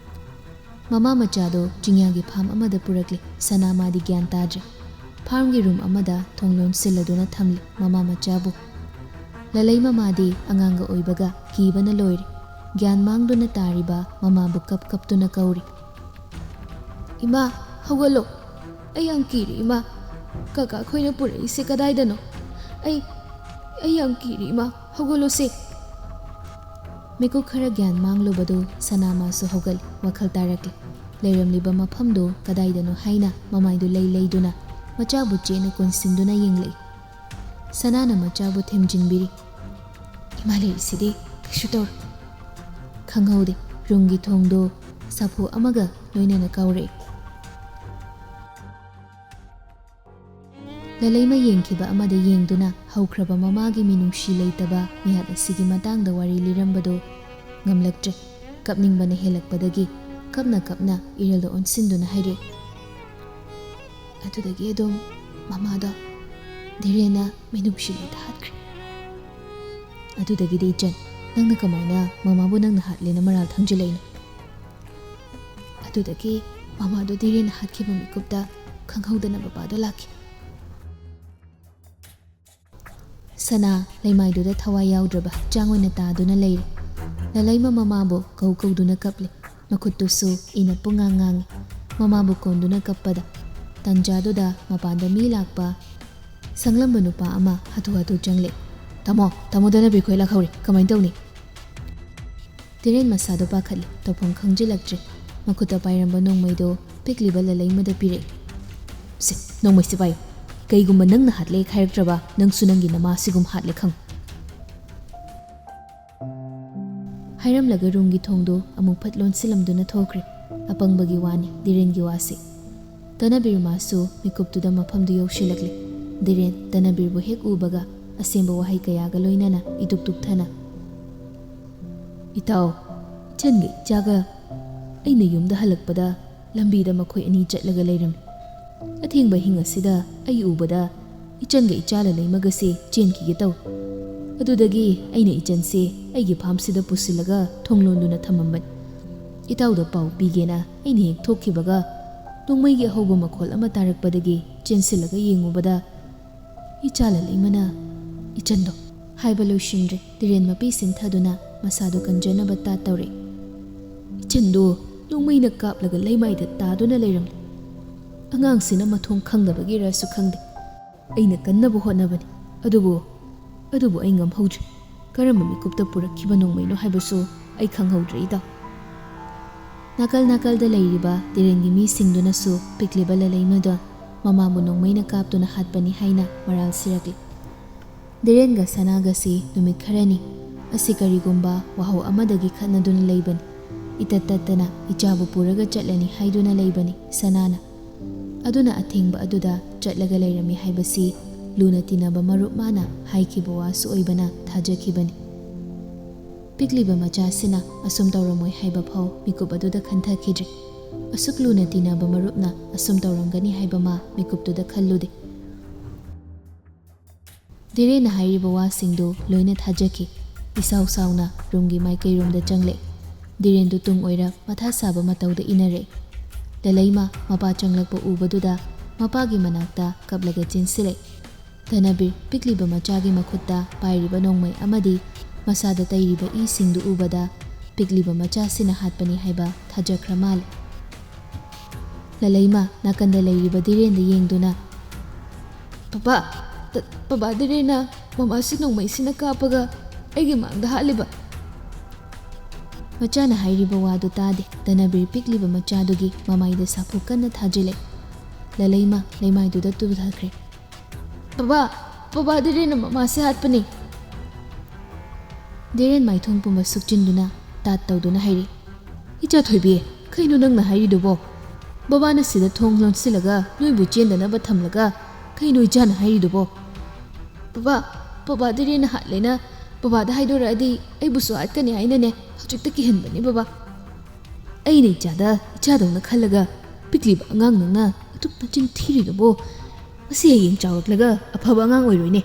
ꯃꯃꯥ ꯃꯆꯥꯗꯣ ꯆꯤꯡꯌꯥꯒꯤ ꯐꯥꯝ ꯑꯃꯗ ꯄꯨꯔꯛꯂꯦ꯫ ꯁꯅꯥ ꯃꯥꯗꯤ ꯒ꯭ꯌꯥꯟ ꯇꯥꯗ꯭ꯔꯦ꯫ ꯐꯥꯝꯒꯤ ꯔꯨꯝ ꯑꯃꯗ ꯊꯣꯡ ꯂꯣꯟꯁꯤꯜꯂꯗꯨꯅ ꯊꯝꯂꯦ ꯃꯃꯥ ꯃꯆꯥꯕꯨ꯫ ꯂꯂꯩ ꯃꯃꯥꯗꯤ ꯑꯉꯥꯡꯒ ꯑꯣꯏꯕꯒ ꯀꯤꯕꯅ ꯂꯣꯏꯔꯦ꯫ ꯒ꯭ꯌꯥꯟ ꯃꯥꯡꯗꯨꯅ ꯇꯥꯔꯤꯕ ꯃꯃꯥꯕꯨ ꯀꯞ ꯀꯞꯇꯨꯅ ꯀꯧꯔꯤ꯫ "ꯏꯃꯥ, ꯍꯧꯒꯠꯂꯣ꯫ ꯑꯩ ꯌꯥꯝ ꯀꯤꯔꯦ, ꯏꯃꯥ꯫ ꯀꯀꯥ ꯑꯩꯈꯣꯏꯅ ꯄꯨꯔꯛꯏꯁꯦ ꯀꯗꯥꯏꯗꯅꯣ? ꯑꯩ, ꯑꯩ ꯌꯥꯝ ꯀꯤꯔꯦ, ꯏꯃꯥ꯫ ꯍꯧꯒꯠꯂꯣꯁꯦ꯫" ꯃꯤꯀꯨꯞ ꯈꯔ ꯒ꯭ꯌꯥꯟ ꯃꯥꯡꯂꯨꯕꯗꯨ ꯁꯅꯥ ꯃꯥꯁꯨ ꯍꯧꯒꯠꯂꯤ꯫ ꯋꯥꯈꯜ ꯇꯥꯔꯛꯂꯤ꯫ ꯂꯩꯔꯝꯂꯤꯕ ꯃꯐꯝꯗꯨ ꯀꯗꯥꯏꯗꯅꯣ ꯍꯥꯏꯅ ꯃꯃꯥꯏꯗꯨ ꯂꯩ ꯂꯩꯗꯨꯅ ꯃꯆꯥꯕꯨ ꯆꯦꯠꯅ ꯀꯣꯟꯁꯤꯟꯗꯨꯅ ꯌꯦꯡꯂꯛꯏ꯫ ꯁꯅꯥꯅ ꯃꯆꯥꯕꯨ ꯊꯦꯝꯖꯤꯟꯕꯤꯔꯤ꯫ "ꯏꯃꯥ ꯂꯩꯔꯤꯁꯤꯗꯤ ꯀꯩꯁꯨ ꯇꯧꯔꯣꯏ꯫" ꯈꯪꯍꯧꯗꯦ, ꯔꯨꯝꯒꯤ ꯊꯣꯡꯗꯨ ꯁꯥꯐꯨ ꯑꯃꯒ ꯂꯣꯏꯅꯅ ꯀꯥꯎꯔꯛꯏ꯫ ꯂꯂꯩꯃ ꯌꯦꯡꯈꯤꯕ ꯑꯃꯗ ꯌꯦꯡꯗꯨꯅ ꯍꯧꯈ꯭ꯔꯕ ꯃꯃꯥꯒꯤ ꯃꯤꯅꯨꯡꯁꯤ ꯂꯩꯇꯕ ꯃꯤꯍꯥꯠ ꯑꯁꯤꯒꯤ ꯃꯇꯥꯡꯗ ꯋꯥꯔꯤ ꯂꯤꯔꯝꯕꯗꯨ ꯉꯝꯂꯛꯇ꯭ꯔꯦ꯫ ꯀꯞꯅꯤꯡꯕꯅ ꯍꯦꯜꯂꯛꯄꯗꯒꯤ ꯀꯞꯅ ꯀꯞꯅ ꯏꯔꯦꯜꯗ ꯑꯣꯟꯁꯤꯟꯗꯨꯅ ꯍꯥꯏꯔꯛꯏ꯫ ꯑꯗꯨꯗꯒꯤ ꯑꯗꯨꯝ ꯃꯃꯥꯗꯣ ꯙꯤꯔꯦꯟꯅ ꯃꯤꯅꯨꯡꯁꯤ ꯂꯩꯇ ꯍꯥꯠꯈ꯭ꯔꯦ꯫ ꯑꯗꯨꯗꯒꯤꯗꯤ ꯏꯆꯟ, ꯅꯪꯅ ꯀꯃꯥꯏꯅ ꯃꯃꯥꯕꯨ ꯅꯪꯅ ꯍꯥꯠꯂꯦꯅ ꯃꯔꯥꯜ ꯊꯪꯖꯤꯜꯂꯛꯏꯅꯣ? ꯑꯗꯨꯗꯒꯤ ꯃꯃꯥꯗꯣ ꯙꯤꯔꯦꯟꯅ ꯍꯥꯠꯈꯤꯕ ꯃꯤꯀꯨꯞꯇ ꯈꯪꯍꯧꯗꯅ ꯕꯕꯥꯗꯣ ꯂꯥꯛꯈꯤ꯫ ꯁꯅꯥ ꯂꯩꯃꯥꯏꯗꯨꯗ ꯊꯋꯥꯏ ꯌꯥꯎꯗ꯭ꯔꯕ ꯍꯛꯆꯥꯡ ꯑꯣꯏꯅ ꯇꯥꯗꯨꯅ ꯂꯩꯔꯦ꯫ ꯂꯂꯩꯃ ꯃꯃꯥꯕꯨ ꯀꯧ ꯀꯧꯗꯨꯅ ꯀꯞꯂꯤ꯫ ꯃꯈꯨꯠꯇꯨꯁꯨ ꯏꯅ ꯄꯨꯡꯉꯥꯡ ꯉꯥꯡꯉꯤ꯫ ꯃꯃꯥꯕꯨ ꯀꯣꯟꯗꯨꯅ ꯀꯞꯄꯗ ꯇꯟꯖꯥꯗꯨꯗ ꯃꯄꯥꯟꯗ ꯃꯤ ꯂꯥꯛꯄ ꯁꯪꯂꯝꯕ ꯅꯨꯄꯥ ꯑꯃ ꯍꯥꯊꯨ ꯍꯥꯊꯨ ꯆꯪꯂꯦ꯫ "ꯇꯥꯃꯣ, ꯇꯥꯃꯣ ꯙꯅꯕꯤꯔ ꯈꯣꯏ ꯂꯥꯛꯍꯧꯔꯦ꯫ ꯀꯃꯥꯏꯅ ꯇꯧꯅꯤ?" ꯙꯤꯔꯦꯟ ꯃꯁꯥꯗꯣ ꯄꯥꯈꯠꯂꯦ꯫ ꯇꯧꯐꯝ ꯈꯪꯖꯤꯜꯂꯛꯇ꯭ꯔꯦ꯫ ꯃꯈꯨꯠꯇ ꯄꯥꯏꯔꯝꯕ ꯅꯣꯡꯃꯩꯗꯣ ꯄꯤꯛꯂꯤꯕ ꯂꯂꯩꯃꯗ ꯄꯤꯔꯛꯏ꯫ "ꯁꯦ, ꯅꯣꯡꯃꯩꯁꯦ ꯄꯥꯏꯌꯨ꯫ ꯀꯩꯒꯨꯝꯕ ꯅꯪꯅ ꯍꯥꯠꯂꯦ ꯍꯥꯏꯔꯛꯇ꯭ꯔꯕ, ꯅꯪꯁꯨ ꯅꯪꯒꯤ ꯅꯃꯥꯁꯤꯒꯨꯝ ꯍꯥꯠꯂꯦ ꯈꯪ꯫" ꯍꯥꯏꯔꯝꯂꯒ ꯔꯨꯝꯒꯤ ꯊꯣꯡꯗꯣ ꯑꯃꯨꯛ ꯐꯠ ꯂꯣꯟꯁꯤꯜꯂꯝꯗꯨꯅ ꯊꯣꯛꯈ꯭ꯔꯦ꯫ ꯑꯄꯪꯕꯒꯤ ꯋꯥꯅꯤ ꯙꯤꯔꯦꯟꯒꯤ ꯋꯥꯁꯤ꯫ ꯙꯅꯕꯤꯔ ꯃꯥꯁꯨ ꯃꯤꯀꯨꯞꯇꯨꯗ ꯃꯐꯝꯗꯨ ꯌꯧꯁꯤꯜꯂꯛꯂꯦ꯫ ꯙꯤꯔꯦꯟ ꯙꯅꯕꯤꯔꯕꯨ ꯍꯦꯛ ꯎꯕꯒ ꯑꯁꯦꯡꯕ ꯋꯥꯍꯩ ꯀꯌꯥꯒ ꯂꯣꯏꯅꯅ ꯏꯇꯨꯛ ꯇꯨꯛꯊꯅ, "ꯏꯇꯥꯎ, ꯏꯆꯟꯒ ꯏꯆꯥꯒ ꯑꯩꯅ ꯌꯨꯝꯗ ꯍꯜꯂꯛꯄꯗ ꯂꯝꯕꯤꯗ ꯃꯈꯣꯏ ꯑꯅꯤ ꯆꯠꯂꯒ ꯂꯩꯔꯝꯃꯤ꯫ ꯑꯊꯦꯡꯕ ꯑꯍꯤꯡ ꯑꯁꯤꯗ ꯑꯩ ꯎꯕꯗ ꯏꯆꯟꯒ ꯏꯆꯥ ꯂꯂꯩꯃꯒꯁꯦ ꯆꯦꯟꯈꯤꯒꯦ ꯇꯧꯏ꯫ ꯑꯗꯨꯗꯒꯤ ꯑꯩꯅ ꯏꯆꯟꯁꯦ ꯑꯩꯒꯤ ꯐꯥꯝꯁꯤꯗ ꯄꯨꯁꯤꯜꯂꯒ ꯊꯣꯡ ꯂꯣꯟꯗꯨꯅ ꯊꯝꯃꯝꯕꯅꯤ꯫ ꯏꯇꯥꯎꯗ ꯄꯥꯎ ꯄꯤꯒꯦꯅ ꯑꯩꯅ ꯍꯦꯛ ꯊꯣꯛꯈꯤꯕꯒ ꯅꯣꯡꯃꯩꯒꯤ ꯑꯍꯧꯕ ꯃꯈꯣꯜ ꯑꯃ ꯇꯥꯔꯛꯄꯗꯒꯤ ꯆꯦꯟꯁꯤꯜꯂꯒ ꯌꯦꯡꯉꯨꯕꯗ ꯏꯆꯥ ꯂꯂꯩꯃꯅ ꯏꯆꯟꯗꯣ" ꯍꯥꯏꯕ ꯂꯣꯏꯁꯤꯟꯗ꯭ꯔꯦ꯫ ꯙꯤꯔꯦꯟ ꯃꯄꯤ ꯁꯤꯟꯊꯗꯨꯅ ꯃꯁꯥꯗꯨ ꯀꯟꯖꯅꯕ ꯇꯥꯠ ꯇꯧꯔꯦ꯫ "ꯏꯆꯟꯗꯨ ꯅꯣꯡꯃꯩꯅ ꯀꯥꯞꯂꯒ ꯂꯩꯃꯥꯏꯗ ꯇꯥꯗꯨꯅ ꯂꯩꯔꯝꯂꯦ꯫ ꯑꯉꯥꯡꯁꯤꯅ ꯃꯊꯣꯡ ꯈꯪꯗꯕꯒꯤꯔꯁꯨ ꯈꯪꯗꯦ꯫ ꯑꯩꯅ ꯀꯟꯅꯕ ꯍꯣꯠꯅꯕꯅꯤ, ꯑꯗꯨꯕꯨ, ꯑꯗꯨꯕꯨ ꯑꯩ ꯉꯝꯍꯧꯗ꯭ꯔꯦ꯫ ꯀꯔꯝꯕ ꯃꯤꯀꯨꯞꯇ ꯄꯨꯔꯛꯈꯤꯕ ꯅꯣꯡꯃꯩꯅꯣ ꯍꯥꯏꯕꯁꯨ ꯑꯩ ꯈꯪꯍꯧꯗ꯭ꯔꯦ, ꯏꯇꯥꯎ꯫" ꯅꯥꯀꯜ ꯅꯥꯀꯜꯗ ꯂꯩꯔꯤꯕ ꯙꯤꯔꯦꯟꯒꯤ ꯃꯤꯁꯤꯡꯗꯨꯅꯁꯨ ꯄꯤꯛꯂꯤꯕ ꯂꯂꯩꯃꯗ ꯃꯃꯥꯕꯨ ꯅꯣꯡꯃꯩꯅ ꯀꯥꯞꯇꯨꯅ ꯍꯥꯠꯄꯅꯤ ꯍꯥꯏꯅ ꯃꯔꯥꯜ ꯁꯤꯔꯛꯂꯤ꯫ ꯙꯤꯔꯦꯟꯒ ꯁꯅꯥꯒꯁꯤ ꯅꯨꯃꯤꯠ ꯈꯔꯅꯤ ꯑꯁꯤ ꯀꯔꯤꯒꯨꯝꯕ ꯋꯥꯍꯧ ꯑꯃꯗꯒꯤ ꯈꯠꯅꯗꯨꯅ ꯂꯩꯕꯅꯤ꯫ ꯏꯇꯠ ꯇꯠꯇꯅ ꯏꯆꯥꯕꯨ ꯄꯨꯔꯒ ꯆꯠꯂꯅꯤ ꯍꯥꯏꯗꯨꯅ ꯂꯩꯕꯅꯤ ꯁꯅꯥꯅ꯫ ꯑꯗꯨꯅ ꯑꯊꯤꯡꯕ ꯑꯗꯨꯗ ꯆꯠꯂꯒ ꯂꯩꯔꯝꯃꯤ ꯍꯥꯏꯕꯁꯤ ꯂꯨꯅ ꯇꯤꯟꯅꯕ ꯃꯔꯨꯞ ꯃꯥꯅ ꯍꯥꯏꯈꯤꯕ ꯋꯥꯁꯨ ꯑꯣꯏꯕꯅ ꯊꯥꯖꯈꯤꯕꯅꯤ꯫ ꯄꯤꯛꯂꯤꯕ ꯃꯆꯥꯁꯤꯅ ꯑꯁꯨꯝ ꯇꯧꯔꯝꯃꯣꯏ ꯍꯥꯏꯕ ꯐꯥꯎ ꯃꯤꯀꯨꯞ ꯑꯗꯨꯗ ꯈꯟꯊꯈꯤꯗ꯭ꯔꯦ꯫ ꯑꯁꯨꯛ ꯂꯨꯅ ꯇꯤꯟꯅꯕ ꯃꯔꯨꯞꯅ ꯑꯁꯨꯝ ꯇꯧꯔꯝꯒꯅꯤ ꯍꯥꯏꯕ ꯃꯥ ꯃꯤꯀꯨꯞꯇꯨꯗ ꯈꯜꯂꯨꯗꯦ꯫ ꯙꯤꯔꯦꯟꯅ ꯍꯥꯏꯔꯤꯕ ꯋꯥꯁꯤꯡꯗꯨ ꯂꯣꯏꯅ ꯊꯥꯖꯈꯤ꯫ ꯏꯁꯥꯎ ꯁꯥꯎꯅ ꯔꯨꯝꯒꯤ ꯃꯥꯏꯀꯩꯔꯣꯝꯗ ꯆꯪꯂꯦ꯫ ꯙꯤꯔꯦꯟꯗꯨ ꯇꯨꯡ ꯑꯣꯏꯔ ꯃꯊꯥ ꯁꯥꯕ ꯃꯇꯧꯗ ꯏꯟꯅꯔꯦ꯫ ꯂꯂꯩꯃ ꯃꯄꯥ ꯆꯪꯂꯛꯄ ꯎꯕꯗꯨꯗ ꯃꯄꯥꯒꯤ ꯃꯅꯥꯛꯇ ꯀꯞꯂꯒ ꯆꯦꯟꯁꯤꯜꯂꯦ꯫ ꯙꯅꯕꯤꯔ ꯄꯤꯛꯂꯤꯕ ꯃꯆꯥꯒꯤ ꯃꯈꯨꯠꯇ ꯄꯥꯏꯔꯤꯕ ꯅꯣꯡꯃꯩ ꯑꯃꯗꯤ ꯃꯁꯥꯗ ꯇꯩꯔꯤꯕ ꯏꯁꯤꯡꯗꯨ ꯎꯕꯗ ꯄꯤꯛꯂꯤꯕ ꯃꯆꯥꯁꯤꯅ ꯍꯥꯠꯄꯅꯤ ꯍꯥꯏꯕ ꯊꯥꯖꯈ꯭ꯔ ꯃꯥꯜꯂꯦ꯫ ꯂꯂꯩꯃ ꯅꯥꯀꯟꯗ ꯂꯩꯔꯤꯕ ꯙꯤꯔꯦꯟꯗ ꯌꯦꯡꯗꯨꯅ, "ꯄꯄꯥ, ꯇ-, ꯄꯄꯥ ꯙꯤꯔꯦꯟꯅ ꯃꯃꯥꯁꯤ ꯅꯣꯡꯃꯩꯁꯤꯅ ꯀꯥꯞꯄꯒ ꯑꯩꯒꯤ ꯃꯥꯡꯗ ꯍꯥꯠꯂꯤꯕ?" ꯃꯆꯥꯅ ꯍꯥꯏꯔꯤꯕ ꯋꯥꯗꯨ ꯇꯥꯗꯦ꯫ ꯙꯅꯕꯤꯔ ꯄꯤꯛꯂꯤꯕ ꯃꯆꯥꯗꯨꯒꯤ ꯃꯃꯥꯏꯗ ꯁꯥꯐꯨ ꯀꯟꯅ ꯊꯥꯖꯤꯜꯂꯦ꯫ ꯂꯂꯩꯃ ꯂꯩꯃꯥꯏꯗꯨꯗ ꯇꯨꯊꯈ꯭ꯔꯦ꯫ "ꯕꯕꯥ, ꯕꯕꯥ ꯙꯤꯔꯦꯟꯅ ꯃꯃꯥꯁꯦ ꯍꯥꯠꯄꯅꯤ!" ꯙꯤꯔꯦꯟ ꯃꯥꯏꯊꯣꯡ ꯄꯨꯝꯕ ꯁꯨꯛꯆꯤꯟꯗꯨꯅ ꯇꯥꯠ ꯇꯧꯗꯨꯅ ꯍꯥꯏꯔꯤ꯫ "ꯏꯆꯥ ꯊꯣꯏꯕꯤ, ꯀꯩꯅꯣ ꯅꯪꯅ ꯍꯥꯏꯔꯤꯗꯨꯕꯣ? ꯕꯕꯥꯅ ꯁꯤꯗ ꯊꯣꯡ ꯂꯣꯟꯁꯤꯜꯂꯒ ꯅꯣꯏꯕꯨ ꯆꯦꯟꯗꯅꯕ ꯊꯝꯂꯒ ꯀꯩꯅꯣ ꯏꯆꯥꯅ ꯍꯥꯏꯔꯤꯗꯨꯕꯣ?" "ꯕꯕꯥ, ꯕꯕꯥ ꯙꯤꯔꯦꯟꯅ ꯍꯥꯠꯂꯦꯅ ꯕꯕꯥꯗ ꯍꯥꯏꯗꯣꯔꯛꯑꯗꯤ ꯑꯩꯕꯨꯁꯨ ꯍꯥꯠꯀꯅꯤ ꯍꯥꯏꯅꯅꯦ ꯍꯧꯖꯤꯛꯇ ꯀꯤꯍꯟꯕꯅꯤ ꯕꯕꯥ꯫ ꯑꯩꯅ ꯏꯆꯥꯗ ꯏꯆꯥꯗꯧꯅ ꯈꯜꯂꯒ ꯄꯤꯛꯂꯤꯕ ꯑꯉꯥꯡ ꯅꯪꯅ ꯑꯗꯨꯛ ꯅꯆꯤꯟ ꯊꯤꯔꯤꯗꯨꯕꯣ? ꯃꯁꯤ ꯍꯌꯦꯡ ꯆꯥꯎꯔꯛꯂꯒ ꯑꯐꯕ ꯑꯉꯥꯡ ꯑꯣꯏꯔꯣꯏꯅꯦ꯫"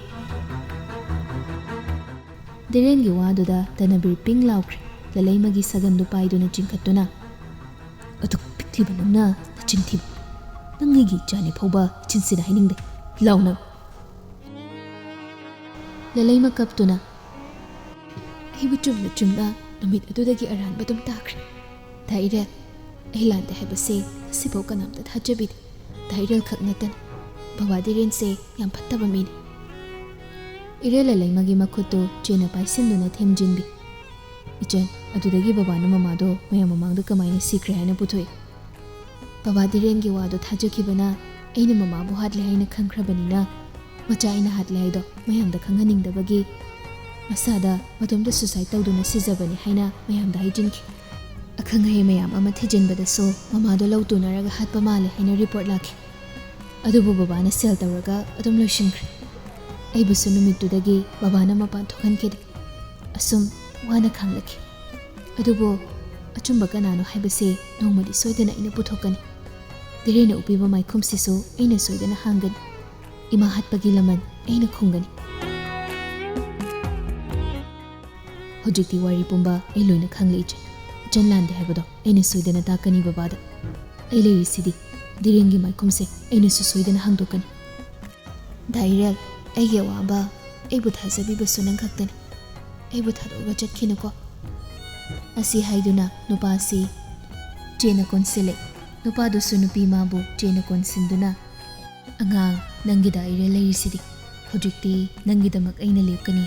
ꯙꯤꯔꯦꯟꯒꯤ ꯋꯥꯗꯨꯗ ꯙꯅꯕꯤꯔ ꯄꯤꯡ ꯂꯥꯎꯈ꯭ꯔꯦ꯫ ꯂꯂꯩꯃꯒꯤ ꯁꯒꯟꯗꯨ ꯄꯥꯏꯗꯨꯅ ꯆꯤꯡꯈꯠꯇꯨꯅ, "ꯑꯗꯨꯛ ꯄꯤꯛꯂꯤꯕ ꯅꯪꯅ ꯅꯆꯤꯟ ꯊꯤꯕ! ꯅꯪ ꯑꯩꯒꯤ ꯏꯆꯥꯅꯤ ꯐꯥꯎꯕ ꯆꯤꯟꯁꯤꯅ ꯍꯥꯏꯅꯤꯡꯗꯦ꯫ ꯂꯥꯎ ꯅꯪ!" ꯂꯂꯩꯃ ꯀꯞꯇꯨꯅ, "ꯑꯩꯕꯨ ꯆꯨꯝꯅ ꯆꯨꯝꯅ ꯅꯨꯃꯤꯠ ꯑꯗꯨꯗꯒꯤ ꯑꯔꯥꯟꯕ ꯑꯗꯨꯝ ꯇꯥꯈ꯭ꯔꯦ꯫ ꯗꯥ ꯏꯔꯦꯜ, ꯑꯩ ꯂꯥꯟꯗꯦ ꯍꯥꯏꯕꯁꯦ ꯉꯁꯤꯐꯥꯎ ꯀꯅꯥꯝꯇ ꯊꯥꯖꯕꯤꯗꯦ꯫ ꯗꯥ ꯏꯔꯦꯜ ꯈꯛ ꯅꯠꯇꯅ ꯕꯕꯥ ꯙꯤꯔꯦꯟꯁꯦ ꯌꯥꯝ ꯐꯠꯇꯕ ꯃꯤꯅꯤ꯫" ꯏꯔꯦꯜ ꯂꯂꯩꯃꯒꯤ ꯃꯈꯨꯠꯇꯨ ꯆꯦꯅ ꯄꯥꯏꯁꯤꯟꯗꯨꯅ ꯊꯦꯝꯖꯤꯟꯕꯤ꯫ "ꯏꯆꯟ, ꯑꯗꯨꯗꯒꯤ ꯕꯕꯥꯅ ꯃꯃꯥꯗꯣ ꯃꯌꯥꯝ ꯃꯃꯥꯡꯗ ꯀꯃꯥꯏꯅ ꯁꯤꯈ꯭ꯔꯦ ꯍꯥꯏꯅ ꯄꯨꯊꯣꯛꯏ?" ꯕꯕꯥ ꯙꯤꯔꯦꯟꯒꯤ ꯋꯥꯗꯣ ꯊꯥꯖꯈꯤꯕꯅ ꯑꯩꯅ ꯃꯃꯥꯕꯨ ꯍꯥꯠꯂꯦ ꯍꯥꯏꯅ ꯈꯪꯈ꯭ꯔꯕꯅꯤꯅ ꯃꯆꯥ ꯑꯩꯅ ꯍꯥꯠꯂꯦ ꯍꯥꯏꯗꯣ ꯃꯌꯥꯝꯗ ꯈꯪꯍꯟꯅꯤꯡꯗꯕꯒꯤ ꯃꯁꯥꯗ ꯃꯇꯣꯝꯇ suicide ꯇꯧꯗꯨꯅ ꯁꯤꯖꯕꯅꯤ ꯍꯥꯏꯅ ꯃꯌꯥꯝꯗ ꯍꯥꯏꯖꯤꯟꯈꯤ꯫ ꯑꯈꯪ ꯑꯍꯩ ꯃꯌꯥꯝ ꯑꯃ ꯊꯤꯖꯤꯟꯕꯗꯁꯨ ꯃꯃꯥꯗꯣ ꯂꯧ ꯇꯨꯅꯔꯒ ꯍꯥꯠꯄ ꯃꯥꯜꯂꯦ ꯍꯥꯏꯅ report ꯂꯥꯛꯈꯤ꯫ ꯑꯗꯨꯕꯨ ꯕꯕꯥꯅ ꯁꯦꯜ ꯇꯧꯔꯒ ꯑꯗꯨꯝ ꯂꯣꯏꯁꯤꯟꯈ꯭ꯔꯦ꯫ ꯑꯩꯕꯨꯁꯨ ꯅꯨꯃꯤꯠꯇꯨꯗꯒꯤ ꯕꯕꯥꯅ ꯃꯄꯥꯟ ꯊꯣꯛꯍꯟꯈꯤꯗꯦ꯫ ꯑꯁꯨꯝ ꯋꯥꯅ ꯈꯥꯡꯂꯛꯈꯤ꯫ ꯑꯗꯨꯕꯨ ꯑꯆꯨꯝꯕ ꯀꯅꯥꯅꯣ ꯍꯥꯏꯕꯁꯦ ꯅꯣꯡꯃꯗꯤ ꯁꯣꯏꯗꯅ ꯑꯩꯅ ꯄꯨꯊꯣꯛꯀꯅꯤ꯫ ꯙꯤꯔꯦꯟꯅ ꯎꯞꯄꯤꯕ ꯃꯥꯏꯈꯨꯝꯁꯤꯁꯨ ꯑꯩꯅ ꯁꯣꯏꯗꯅ ꯍꯥꯡꯒꯅꯤ꯫ ꯏꯃꯥ ꯍꯥꯠꯄꯒꯤ ꯂꯃꯟ ꯑꯩꯅ ꯈꯨꯝꯒꯅꯤ꯫ ꯍꯧꯖꯤꯛꯇꯤ ꯋꯥꯔꯤ ꯄꯨꯝꯕ ꯑꯩ ꯂꯣꯏꯅ ꯈꯪꯂꯦ, ꯏꯆꯟ꯫ ꯏꯆꯟ ꯂꯥꯟꯗꯦ ꯍꯥꯏꯕꯗꯣ ꯑꯩꯅ ꯁꯣꯏꯗꯅ ꯇꯥꯛꯀꯅꯤ ꯕꯕꯥꯗ꯫ ꯑꯩ ꯂꯩꯔꯤꯁꯤꯗꯤ꯫ ꯙꯤꯔꯦꯟꯒꯤ ꯃꯥꯏꯈꯨꯝꯁꯦ ꯑꯩꯅꯁꯨ ꯁꯣꯏꯗꯅ ꯍꯥꯡꯗꯣꯛꯀꯅꯤ꯫ ꯗꯥ ꯏꯔꯦꯜ, ꯑꯩꯒꯤ ꯑꯋꯥꯕ, ꯑꯩꯕꯨ ꯊꯥꯖꯕꯤꯕꯁꯨ ꯅꯪ ꯈꯛꯇꯅꯤ꯫ ꯑꯩꯕꯨ ꯊꯥꯗꯣꯛꯑꯒ ꯆꯠꯈꯤꯅꯨꯀꯣ꯫ ꯑꯁꯤ ꯍꯥꯏꯗꯨꯅ ꯅꯨꯄꯥꯁꯤ ꯆꯦꯅ ꯀꯣꯟꯁꯤꯜꯂꯦ꯫ ꯅꯨꯄꯥꯗꯨꯁꯨ ꯅꯨꯄꯤ ꯃꯥꯕꯨ ꯆꯦꯅ ꯀꯣꯟꯁꯤꯟꯗꯨꯅ, "ꯑꯉꯥꯡ, ꯅꯪꯒꯤ ꯗꯥ ꯏꯔꯦꯜ ꯂꯩꯔꯤꯁꯤꯗꯤ꯫ ꯍꯧꯖꯤꯛꯇꯤ ꯅꯪꯒꯤꯗꯃꯛ ꯑꯩꯅ ꯂꯦꯞꯀꯅꯤ꯫